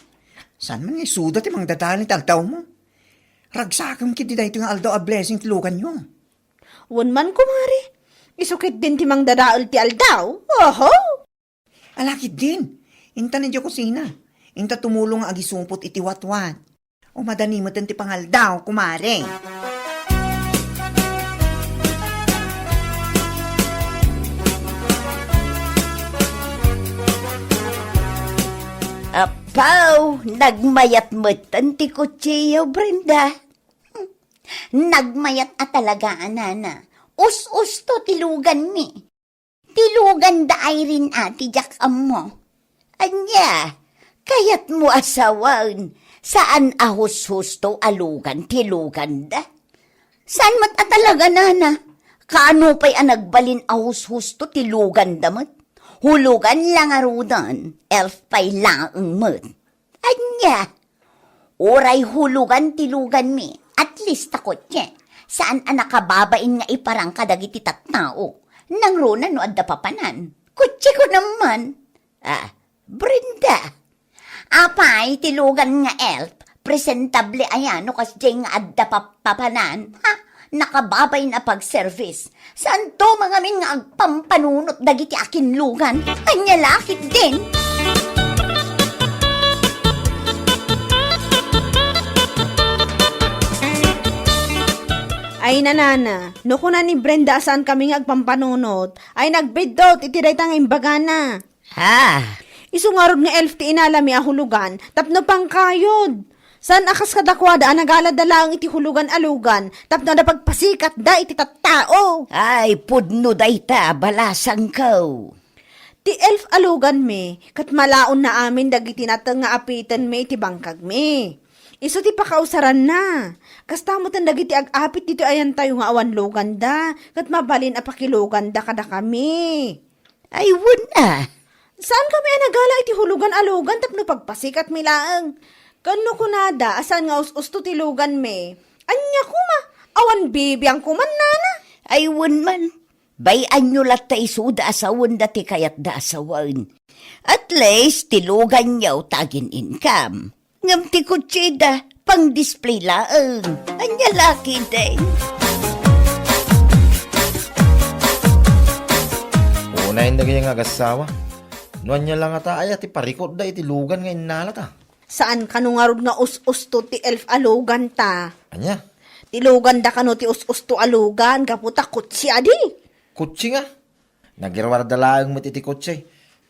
Saan man nga isuda ti mangdadael iti aldawmo? Ragsakem ketdi daytoy nga aldaw a blessing ti luganyo. Wen man, kumare, isu ketdin ti mangdadael ti aldaw. Oho! Ala ketdin, intan idiay kusina. Inta tumulong nga agisupot iti watwat. O madani met ti pangaldaw, kumare. Apaw, nagmayat met ti kotsiyo, Brenda. Nagmayat a talaga a nana. Us-usto ti luganmi. Ti luganda, Irene, a ti diak ammo. Ania, kayatmo a sawen, saan a hushusto a lugan ti luganda? Saan met a talaga, nana? Kaano pay a nagbalin a hushusto ti luganda met? Hulugan la ngaruden, elf pay laeng met. Ania? Uray hulugan ti luganmi, at least ta kotse. Saan a nakababain nga iparang kadagiti tattao. Nangruna no adda papanan. Kotseko naman. Ah, Brenda. Apay ti lugan nga elf? Presentable aya no kasdiay nga adda pap-, papanan? Ha? Nakababain a pagservice. Saanto mangamin nga agpampanunot dagiti akinlugan? Ania la ketdin? Ay, nanana, no kuna ni Brenda a saan kami nga agpampanunot, ay nagbiddut iti dayta nga imbagana. Ha? Isu ngarud nga elf ti inalami a hulugan tapno pangkayod. Saan a kas kadakuada a nagalada laeng iti hulugan a lugan tapno adda pagpasikatda iti tattao. Ay, pudno dayta, balasangko. Ti elf a luganmi, ket malaonna amin dagiti nateng nga apitenmi iti bangkagmi. Isu ti pakausaranna. Kasta metten dagiti ag-apit ditoy ayantayo nga awan luganda, ket mabalin a pakiluganda kadakami. Ay, wen a. Saan kami a nagala iti hulugan a lugan tapno pagpasikatmi laeng. Ken no kunada a saan nga us-usto ti luganmi, ania koma? Awan bibiang koma, nana? Ay, wen man. Bay-anyo latta isuda a sawenda ti kayatda a sawen. At least, ti luganyo ta agin-income. Ngem ti kotsida, pang-display laeng. Ania la ketdin? Unayen dagiti nga agassawa. No ania la ngata aya ti parikutda iti lugan nga innalata? Saan kano ngarud nga us-usto ti elf a luganta? Ania? Ti luganda kano ti us-usto a lugan, gapu ta kotse adi. Kotse nga? Nagirwarda laeng met iti kotse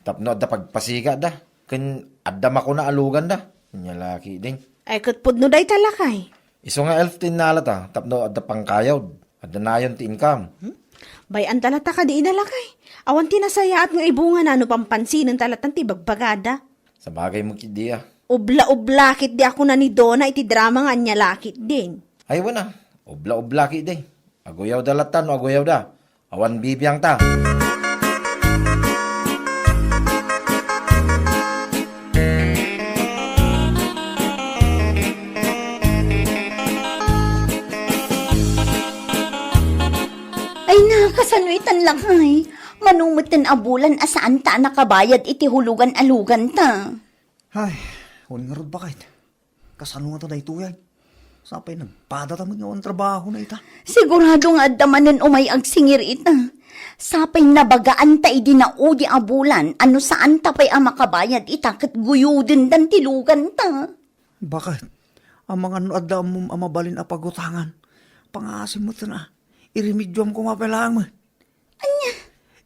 tapno adda pagpasikatda, ken adda makuna a luganda. Ania la ketdin? Ay, ket pudno dayta, lakay. Isu nga elf ti innalata tapno adda pangkayod, adda nayon ti income. Hmm? Bay-anta latta kadi ina, lakay. Awan ti nasayaat nga ibungana no pampansinenta latta ti ibagbagada. Sabagay met ketdi a. Ubla-ubla ketdi a kuna ni Dona iti drama nga ania la ketdin. Ay, wen a. Ubla-ubla ketdi. Aguyawda latta no aguyawda. Awan bibiangta. Ay, nakasano itan lakay? Mano metten a bulan a saanta a nakabayad iti hulugan a luganta? Ay, wen ngarud, baket. Kasano ngata daytoy ay? Sapay nagpadata met nga awan trabahona ita. Sigurado nga adda manen umay agsingir ita. Sapay nabagaanta idi naudi a bulan, a no saanta pay a makabayad ita ket guyudendan ti luganta. Baket, amangan no adda ammom a mabalin a pagutangan. Pangaasim met a. Iremedioam koma pay laeng met. Ania?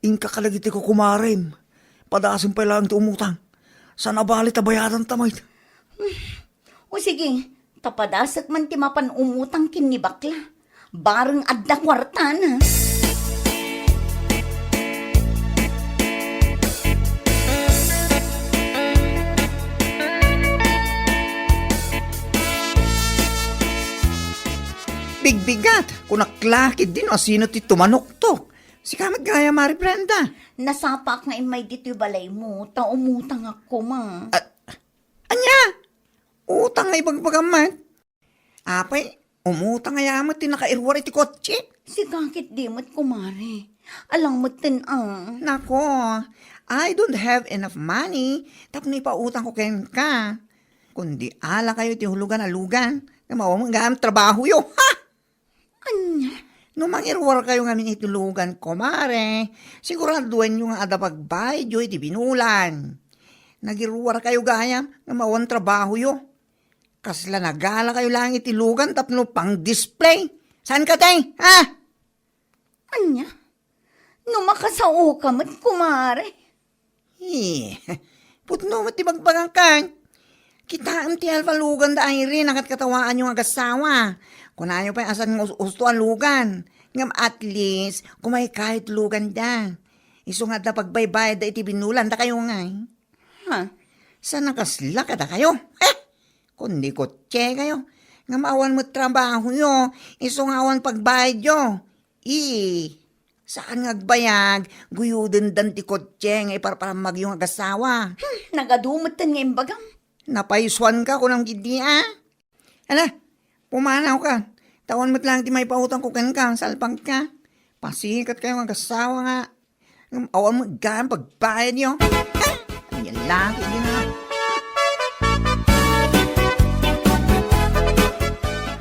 Inka kadagiti kukumarem. Padasem pay laeng ti umutang. Saan a bali ta bayadanta met. O sige, ta padasek man ti mapan umutang ken ni bakla. Bareng adda kuartana. Bigbigat, kunak la ketdi no asino ti tumanuktok. Sika met gayam, Mari Brenda. Nasapaak nga immay ditoy balaymo, ta umutangak koma. Ah, ania? Utang nga ibagbagam met? Apay, umutang aya met ti nakairuar iti kotse? Sika ketdi met, kumare. Alang metten a. Nako, I don't have enough money tapno ipautangko kenka. Kundi ala kayo iti hulugan a lugan, nga maawat gayam trabahoyo. Ha! Ania? No mangiruar kayo ngamin iti lugan, kumare, siguraduenyo nga adda pagbayadyo iti binulan. Nagiruar kayo gayam nga maawat trabahoyo. Kasla nagala kayo laeng iti lugan tapno pang-display. Saan ka, tay? Ha? Ania? No makasaoka met, kumare. Eh, pudno met ti bagbagangkan. Kitaem ti alpa lugan da Irene a ket katawaanyo nga agassawa. Kunayo pay a saan nga us-usto a lugan. Ngem at least, kumaykayo ti luganda. Isu nga adda pagbaybayadda iti binulan dakayo ngay. Ha? Saan a kasla kadakayo? Eh! Kundi kotse kayo. Ngem awan met trabahoyo, isu nga awan pagbayadyo. Ii, saan nga agbayag, guyudendan ti kotse nga iparparammagyo nga agassawa. Hmm, nagadu metten nga imbagam. Napaysuanka, kunam ketdi a? Ala, pumanawka. Ta awan met laeng ti maipautangko kenka, salpagka. Pasikat kayo nga agassawa nga. Ngem awan met gayam pagbayadyo. Ania la ketdi a?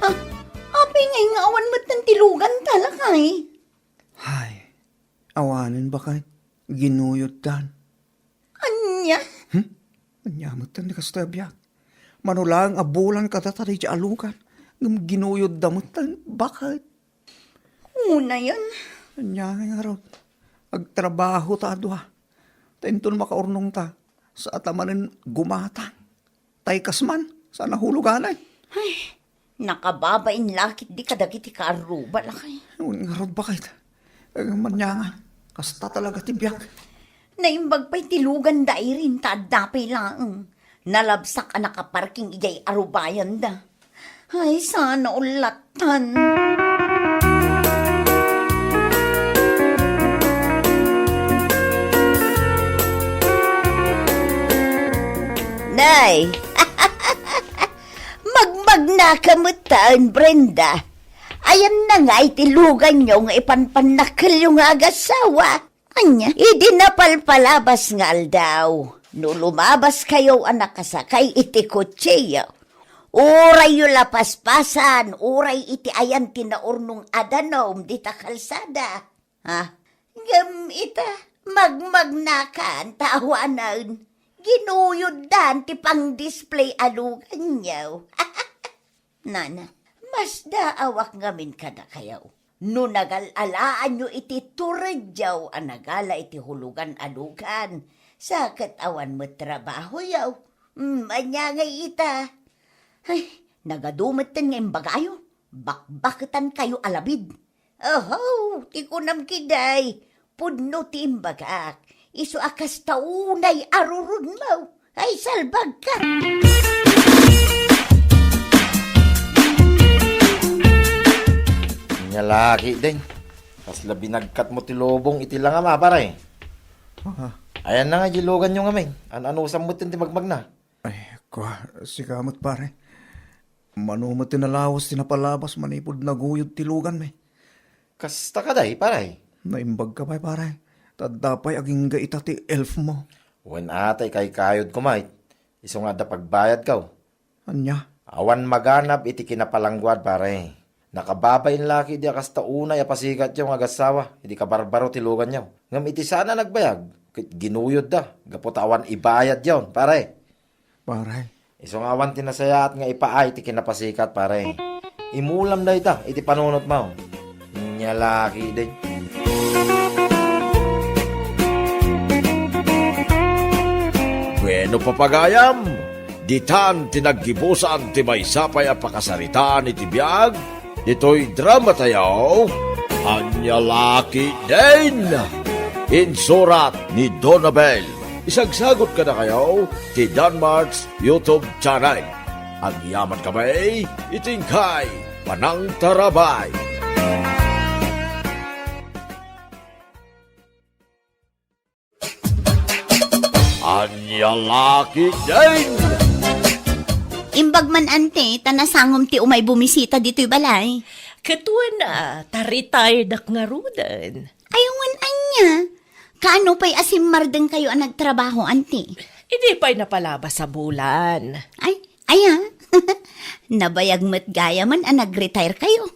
Ah, apay ngay nga awan metten ti luganta, lakay? Hay, awanen, baket. Ginuyoddan. Ania? Hmm? Ania metten ti kastoy a biag? Mano laeng a bulan kadata daydiay a lugan, ngem ginuyodda metten, baket. Unayen. Ania ngay ngarud? Agtrabahota a dua. Ta inton makaurnongta, saanta manen gumatang. Tay kas man, saan a huluganay? Ay, nakababain la ketdi kadagiti kaarruba, lakay. Wen ngarud, baket. Ngem ania ngay, kasta talaga ti biag. Naimbag pay ti lugan da Irene ta adda pay laeng. Nalabsak a nakaparking idiay arubayanda. Ay, saan a ullatan. Nay, magmagnaka metten, Brenda. Ayanna ngay ti luganyo nga ipanpannakkelyo nga agassawa? Ania, idi napalpalabas nga aldaw, no lumabaskayo a nakasakay iti kotsiyo, urayyo la paspasan, uray iti ayan ti naurnong a danum dita kalsada. Ha? Ngem ita, magmagnakan ta awanen, ginuyoddan ti pang-display a luganyo. Nana, masdaawak ngamin kadakayo. No nagal-alaanyo iti turedyo a nagala iti hulugan a lugan, sa ket awan met trabahoyo. Hmm, ania ngay ita? Ay, nagadu metten nga imbagayo. Bakbaketankayo a labid. Oho, ti kunam ketdi, pudno ti imbagak. Isu a kasta unay a rurodmo. Ay, salbagka! Laki din. Kasla binagkatmo ti lubong iti langam, a, pare. Ah. Ayanna nga iluganyo ngamin. An-anusam met ti magmagna. Ay, kua, sika met, pare. Mano met ti nalawas ti napalabas manipud naguyod ti luganmi. Kasta kadi, pare? Naimbag ka pay, pare. Ta adda pay agingga ita ti elf mo. Wen a, ta ikaykayod koma, isu nga adda pagbayadko. Ania? Awan maganab iti kinapalangguad, pare. Nakababain laki di a kasta unay a pasikatyo nga agassawa iti kabarbaro ti luganyo. Ngem iti saan a nagbayag, ket ginuyodda, gapu ta awan ibayadyon, pare. Pare. Isu nga awan ti nasayaat nga ipaay ti kinapasikat, pare. Imulam dayta iti panunotmo. Nia laki di. Bueno, papagayam, ditan ti naggibusan ti maysa pay a pakasaritaan iti biag ditoy dramatayo, Ania Laki Din. Insurat ni Donabel. Isagsagot kadakayo ti Danmart's YouTube channel. Agyamankami iti inkay panangtarabay. Ania Laki Din! Imbag man, anti, ta nasangom ti umay bumisita ditoy balay. Ket wen a, ta retired-ak ngaruden. Ay, wen ania? Kaano pay a simmardengkayo a nagtrabaho, anti? Idi pay napalabas a bulan. Ay, aya. Nabayag met gayamen a nag-retire kayo.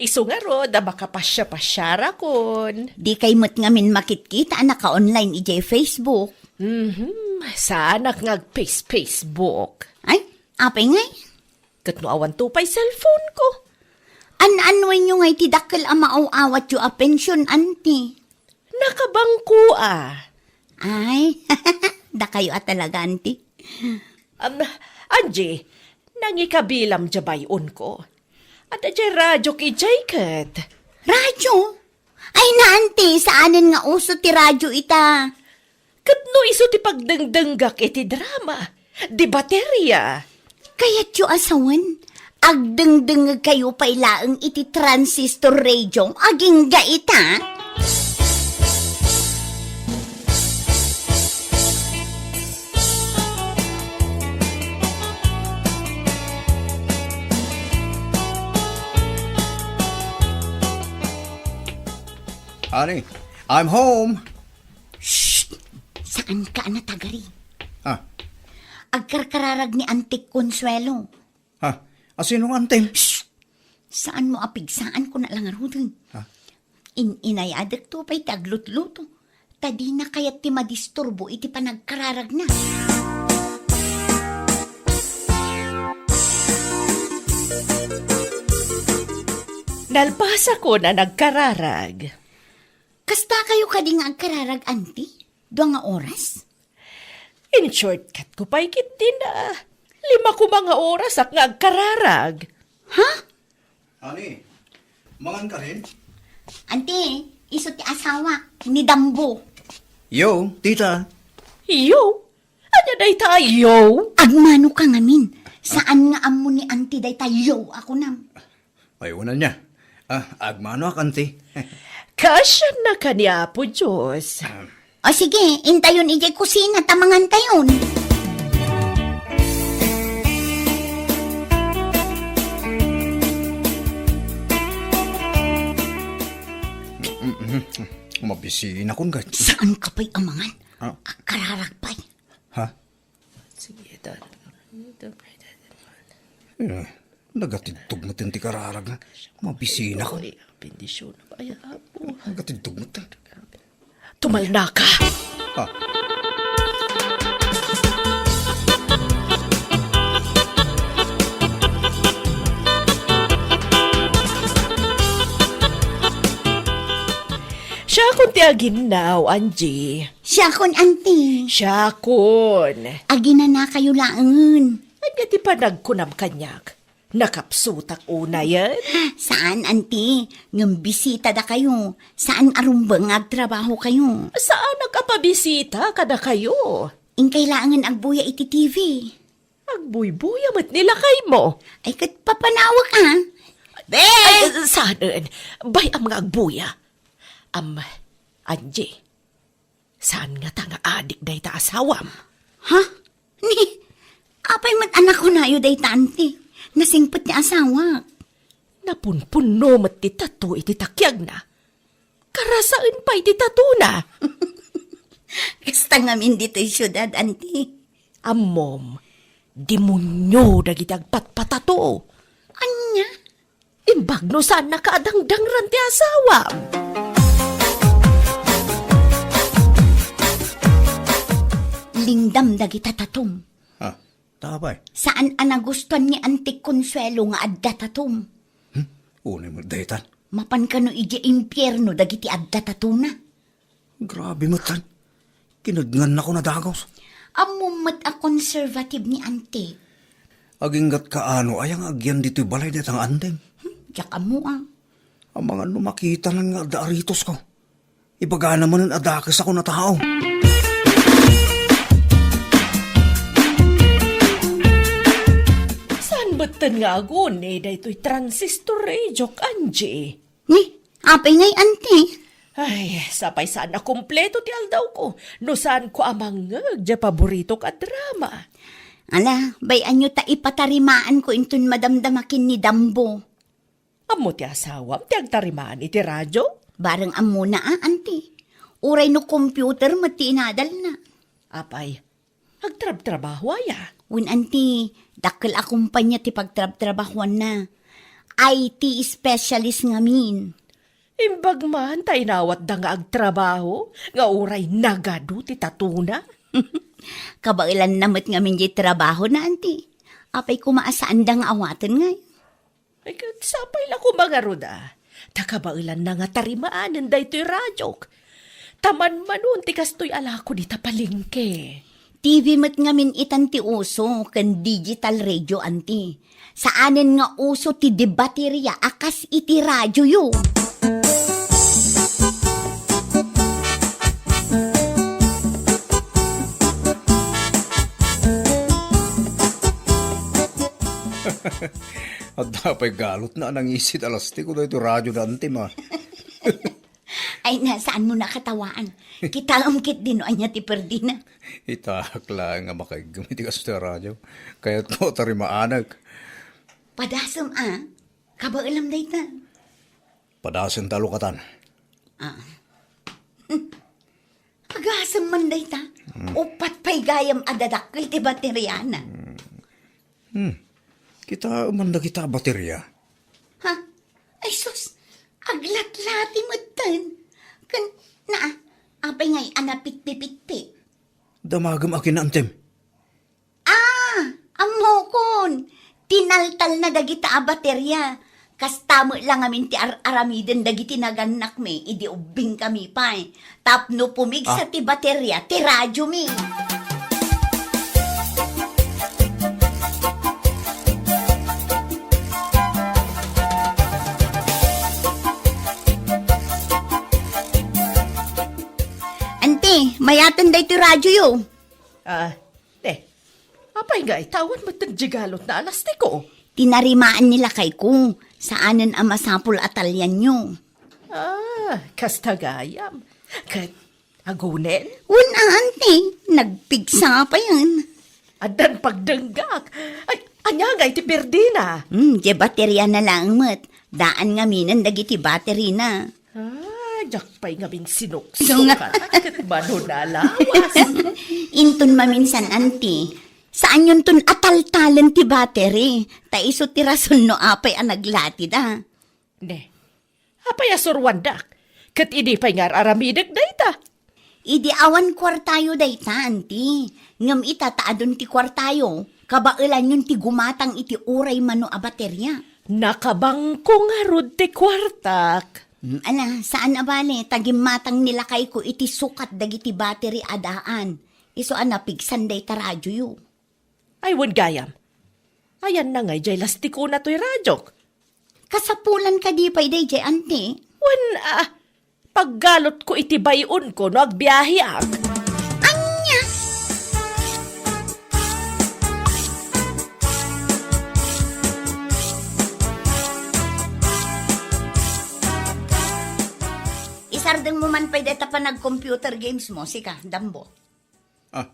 Isu ngarud a makapasiapasiarakon. Dikay met ngamin makitkita a naka-online idiay Facebook. Mhm, saanak nga ag-face-Facebook. Ay, apay ngay? Ket no awanto pay cellphone-ko. An-annuenyo ngay ti dakkel a maaw-awatyo a pension, anti? Nakabangko a. Ay, dakayo a talaga, anti. Am, Angie, nangikabilam diay bay-onko. Adda diay radiok idiay ket. Radyo? Ay, na, anti, saanen nga uso ti radyo ita. Ket no isu ti pagdengdenggak iti drama, di bateria. Kayatyo a sawen, agdengdengngegkayo pay laeng iti transistor radio, agingga ita. Honey, I'm home. Shh! Saanka a natagari. Ah. Agkarkararag ni Antik Consuelo. Ha? Asino nga antim? Shh! Saanmo a pigsaan, kuna la ngaruden. Ha? In-inayadekto pay ti aglutluto. Ta dina kayat ti madisturbo iti panagkararagna. Nalpasakon a nagkararag. Kasta kayo kadi nga agkararag, anti? Dua nga oras? In-shortcut ko pay ketdin a lima koma nga orasak nga agkararag. Ha? Honey, mangan ka rin? Anti, isu ti asawa ni Dambo. Yo, tita. Yo? Ania dayta a yo? Agmano ka ngamin. Saan nga ammo ni anti dayta yo a kunam? Ay, wen ania. Ah, agmanoak, anti. Kaasiannaka ni Apo Dios. Ah. O sige, intayon idiay kusina ta mangantayon. Mabisinakon, guys. Saan ka pa'y amangan? Ah. Kararag pa'y. Ha? Sige, ta-, Eh, nagatidtog met ti kararag na. Mabisinakon. Bendisyon. Ay, apo. Nagatidtog met. Tumalna ka. Ah. Siakon ti aginnaw, Angie. Siakon, anti. Siakon. Aginana kayo laengen. Ania ti panagkunam kaniak? Nakapsutak unayen? Saan, anti. Ngem bisita da kayo. Saan a rumbeng nga agtrabaho kayo. Saanak a pabisita kada kayo. Inkay laengen agbuya iti T V. Agbuybuya met ni lakaymo. Ay, ket papanawek, a. Ay, saan? Bay-am nga agbuya. Am, Angie, saan ngata nga adik dayta asawam? Ha? Ni, apay met a nakunayo dayta, anti? Nasingpet ti asawak. Napunpunno met ti tato iti takiagna. Karasaen pay ti tatona. Kasta ngamin ditoy siudad, anti. Ammom, demonio dagiti agpatpatato. Ania? Imbag no saannaka a dangdangran ti asawam. Lingdam dagita tatom. Ha? Tapay? Saan a nagustuan ni Anti Consuelo nga adda tatom. Hmm? Unay met daytan. Mapan kano idiay impierno dagiti adda tatona. Grabe met tan. Kinedngannako na dagus. Ammom met a conservative ni Anti. Aginggatka ano aya nga agyan ditoy balay dayta nga antim? Hmm, diak ammo a. Amangan no makitanan nga adda aritosko. Ibagana manen a dakes a kun a tao. Saan metten nga aguni daytoy transistor radiok, Angie? Ni, apay ngay, anti? Ay, sapay saan a kompleto ti aldawko no saanko a mangngeg diay paboritok a drama. Ala, bay-anyo ta ipatarimaanko inton madamdama ken ni Dambo. Ammo ti asawam ti agtarimaan iti radio? Bareng ammona a, anti. Uray no computer met ti inadalna. Apay, agtrabtrabaho aya? Wen, anti, dakkel a kompania ti pagtrabtrabahoanna. I T specialist ngamin. Imbag man ta inawatda nga agtrabaho nga uray nagadu ti tatona. Kabaelanna met ngamin diay trabahona, anti. Apay koma a saanda nga awaten ngay? Ay, ket sapay la koma ngarud a. Ta kabaelanna nga tarimaanen daytoy radiok. Ta manmanon ti kastoy a lako dita palengke. T V met ngamin itan ti uso ken digital radio, anti. Saanen nga uso ti debateria a kas iti radioyo. Adda pay galotna a nangisit a lastiko daytoy radio da antim a. Ay, na, saanmo nakatawaan? Kitaem ketdi no ania ti perdina. Itaak laeng a makaiggem iti kastoy a radio. Kayatko a tarimaanek. Padasem a. Kabaelam dayta. Padasen ta lukatan. Ah. Agasem man dayta. Hmm. Uppat pay gayam a dadakkel ti bateriana. Hmm. Kitaem man dagita a bateria. Ha? Ay sus, aglatlati metten. Ken, naa, apay ngay a napitpipitpit? Damagem a kinaantem. Ah, ammokon. Tinaltalna dagita a bateria. Kasta met la ngamin ti ar-aramiden dagiti nagannakmi idi ubbingkami pay. Tapno pumigsa Ah. ti bateria ti radiomi. Anti, mayaten daytoy radioyo. Ah, te, apay ngay ta awan metten diay galotna a lastiko? Tinarimaan ni lakayko, saanen a masapul a talianyo. Ah, kasta gayam. Ket agunen? Wen a, anti, nagpigsa payen. Addan pagdenggak. Ay, ania ngay ti perdina? Hmm, diay bateriana laeng met. Daan ngaminen dagiti baterina. Ah, diak pay ngamin sinuksukan ket mano nalawas. Inton maminsan, anti, saanyonton a taltalen ti battery, ta isu ti rason no apay a naglatida. Ne, apay a suruandak? Ket idi pay nga ar-aramidek dayta? Idi awan kuartayo dayta, anti. Ngem ita ta adun ti kuartayo, kabaelanyon ti gumatang iti uray mano a bateria. Nakabangko ngarud ti kuartak. Hmm, ala, saan a bale, ta gimmatang ni lakayko iti sukat dagiti battery a daan. Isu a napigsan dayta radioyo. Ay, wen gayam. Ayanna ngay diay lastikona toy radiok? Kasapulan kadi pay daydiay, anti? Wen, ah, paggalotko iti bay-onko no agbiaheak. Ania? Ardengmo man pay dayta panag-computer games mo, sika, Dambo. Ah,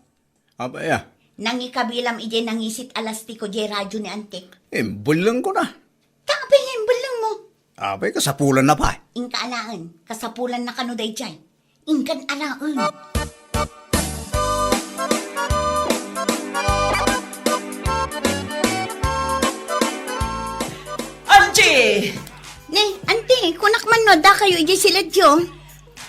apay a? Nangikabilam idiay nangisit a lastiko diay radio ni Anti. Imbellengko na. Ta apay nga imbellengmo? Apay, kasapulanna pay. Inka alaen, kasapulanna kano daydiay. Inkan alaen. Angie! Ne, Anti, kunak man no, addakayo idiay siledyo.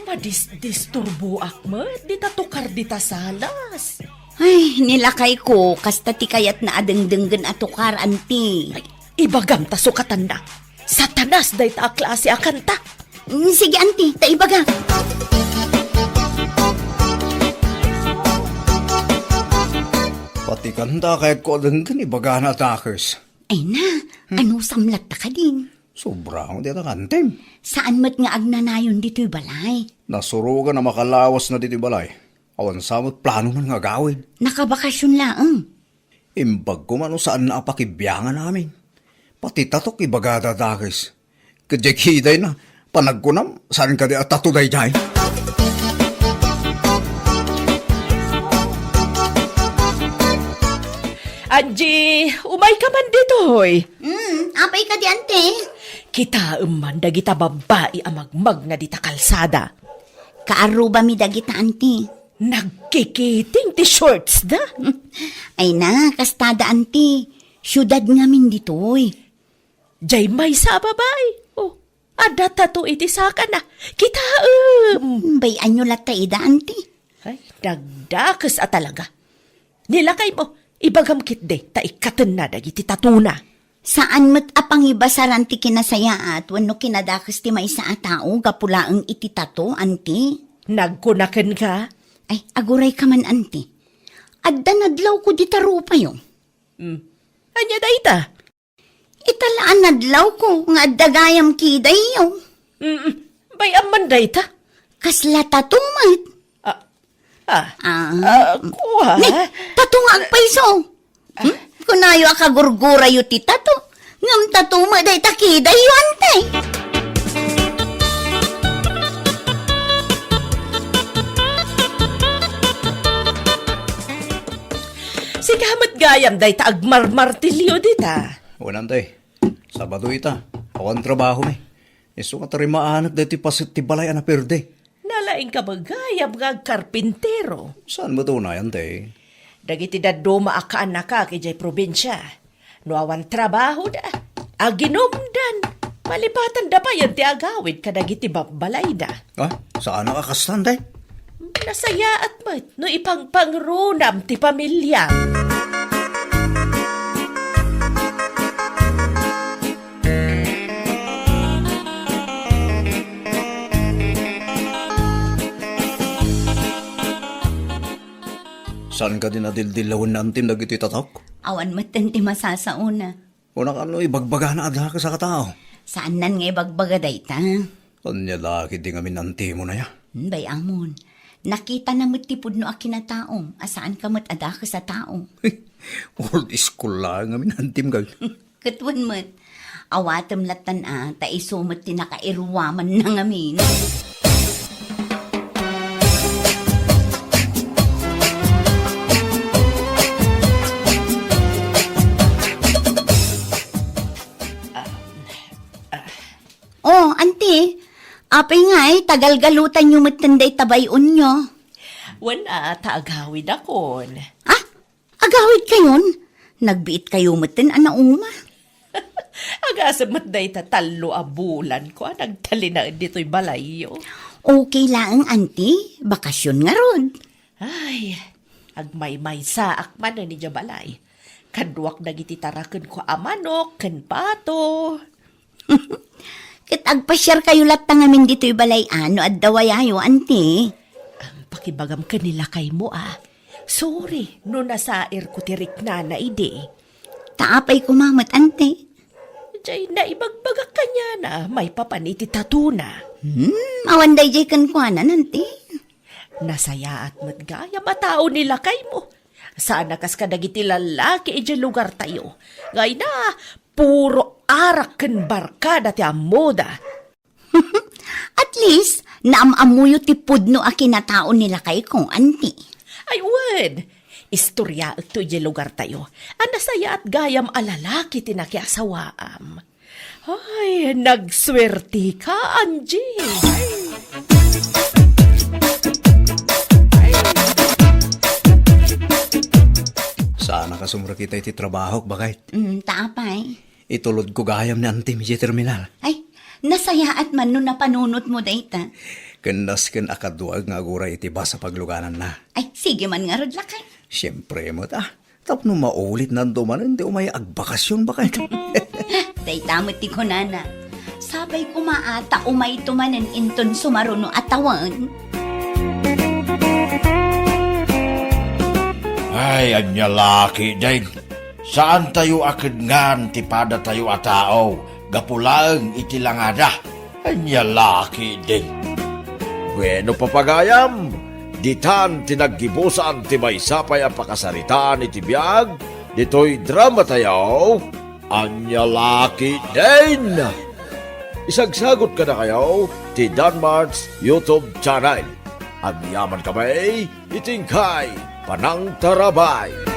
Madisdisturboak met dita tukar dita salas. Ay, ni lakayko, kasta ti kayatna a dengdenggen a tukar, Anti. Ay, ibagam ta sukatanna. Satanas dayta a klase a kanta. Mm, sige, Anti, ta ibaga. Pati kanta, kayatko a denggen, ibagana a dakes. Ay na, hmm, anusam latta kadin? Sobra mo dita kantim. Saan met nga agnanayon ditoy balay? Nasurogan a makalawas na ditoy balay. Awan sa met plano man nga agawid. Nakabakasyon laeng. Imbag ko man no saan na a pakibiangan amin. Pati tatok ibagada dakes. Ket diay kiday na, panagkunam, saan kadi a tato daydiay? Angie, umay ka man ditoy. Hmm, apay kadi, Anti? Kitaem man dagita babbai a magmagna dita kalsada. Kaarrubami dagita, Anti. Nagkikiting ti shorts da. Ay na, kastada, Anti. Siudad ngamin ditoy. Jay maysa a babai. Oh, adda tato iti sakana. Kitaem. Bay-anyo latta ida, Anti. Ay, dagdakes a talaga. Ni lakaymo, ibagam ketdi ta ikkatenna dagiti tatona. Saan met a pangibasaran ti kinasayaat wenno kinadakes ti maysa a tao gapu laeng iti tato, Anti? Nagkuna kenka? Ay, agurayka man, Anti. Adda nadlawko dita rupayo. Hmm. Ania dayta? Ita la a nadlawko nga adda gayam kidayyo. Mm, bay-am man dayta. Kasla tato met. Ah, ah, ah, ah, kua? Ne, tato nga agpayso. Hmm? Kunayo a kagurgurayo ti tato. Ngem tato met dayta kidayyo, Anti. Sika met gayam dayta agmarmartilyo dita. Wen, Anti. Sabado ita. Awan trabahomi. Isu nga tarimaanek daytoy paset ti balay a naperde. Nalaingka met gayam nga agkarpintero. Saan met unay, Anti? Dagiti dadduma a kaannakak idiay probinsia. No awan trabahoda, aginumdan. Malipatandan pay ti agawid kadagiti babbalayda. Ah, saanak a kasta, Anti? Nasayaat met no ipangpangrunam ti pamiliam. Saan kadi nadildilawen ni Antim dagiti tatok? Awan metten ti masasaona. Kuna kano ibagbagana a dakes a katao? Saannan nga ibagbaga dayta. Ania la ketdi ngamin Antimon aya? Hmm, bay-amon. Nakitana met ti pudno a kinataom a saanka met a dakes a tao. Old school laeng ngamin Antim, gayam. Ket wen met, awatem lattan a, ta isu met ti nakairuamanna ngamin. Oh, Anti, apay ngay, tagalgalutanyo metten dayta bay-onyo? Wen a, ta agawidakon. Ah, agawidkayon? Nagbiitkayo metten a nauma. Agasem met dayta tallo a bulanko a nagtalinaed ditoy balayyo. Okay laeng, Anti. Bakasyon ngarud. Ay, agmaymaysaak manen idiay balay. Kaduak dagiti tarakenko a manok ken pato. Ket agpasiarkayo latta ngamin ditoy balay a no adda wayayo, Anti. Ang pakibagam ken ni lakaymo a. Sorry no nasairko ti riknana idi. Ta apay koma met, Anti? Jay naibagbagak kaniana maipapan iti tatona. Hmm, awan dayjay kenkuana, Anti. Nasayaat met gayam a tao ni lakaymo. Saan a kas kadagiti lallaki idiay lugartayo. Nga ina, puro arak ken barkada ti ammoda. At least, Naam-ammoyo ti pudno a kinatao ni lakayko, anti. Ay, wen. Istoryaekto idiay lugartayo a nasayaat gayam a lalaki ti nakiasawaam. Ay, nagsuertika, Angie. Saan a kasumrekita iti trabahok, baket? Mm, ta apay? Itulodko gayam ni Antim idiay terminal. Ay, nasayaat man no napanunotmo dayta. Ken nasken a kaduaek nga aguray iti bus a paglugananna. Ay, sige man ngarud, lakay. Siempre met, ah. Tapno maulitnanto manen ti umay agbakasyon, baket. Dayta met ti kunana. Sapay koma a ta umayto manen inton sumaruno a tawen. Ay, ania la ketdin. Saantayo a kenngan ti padatayo a tao gapu laeng iti langada. Ania la ketdin. Bueno, papagayam, ditan ti naggibusan ti maysa pay a pakasaritaan iti biag ditoy dramatayo. Ania la ketdin. Isagsagot kadakayo ti Danmart's YouTube channel. Agyamankami iti inkay panangtarabay.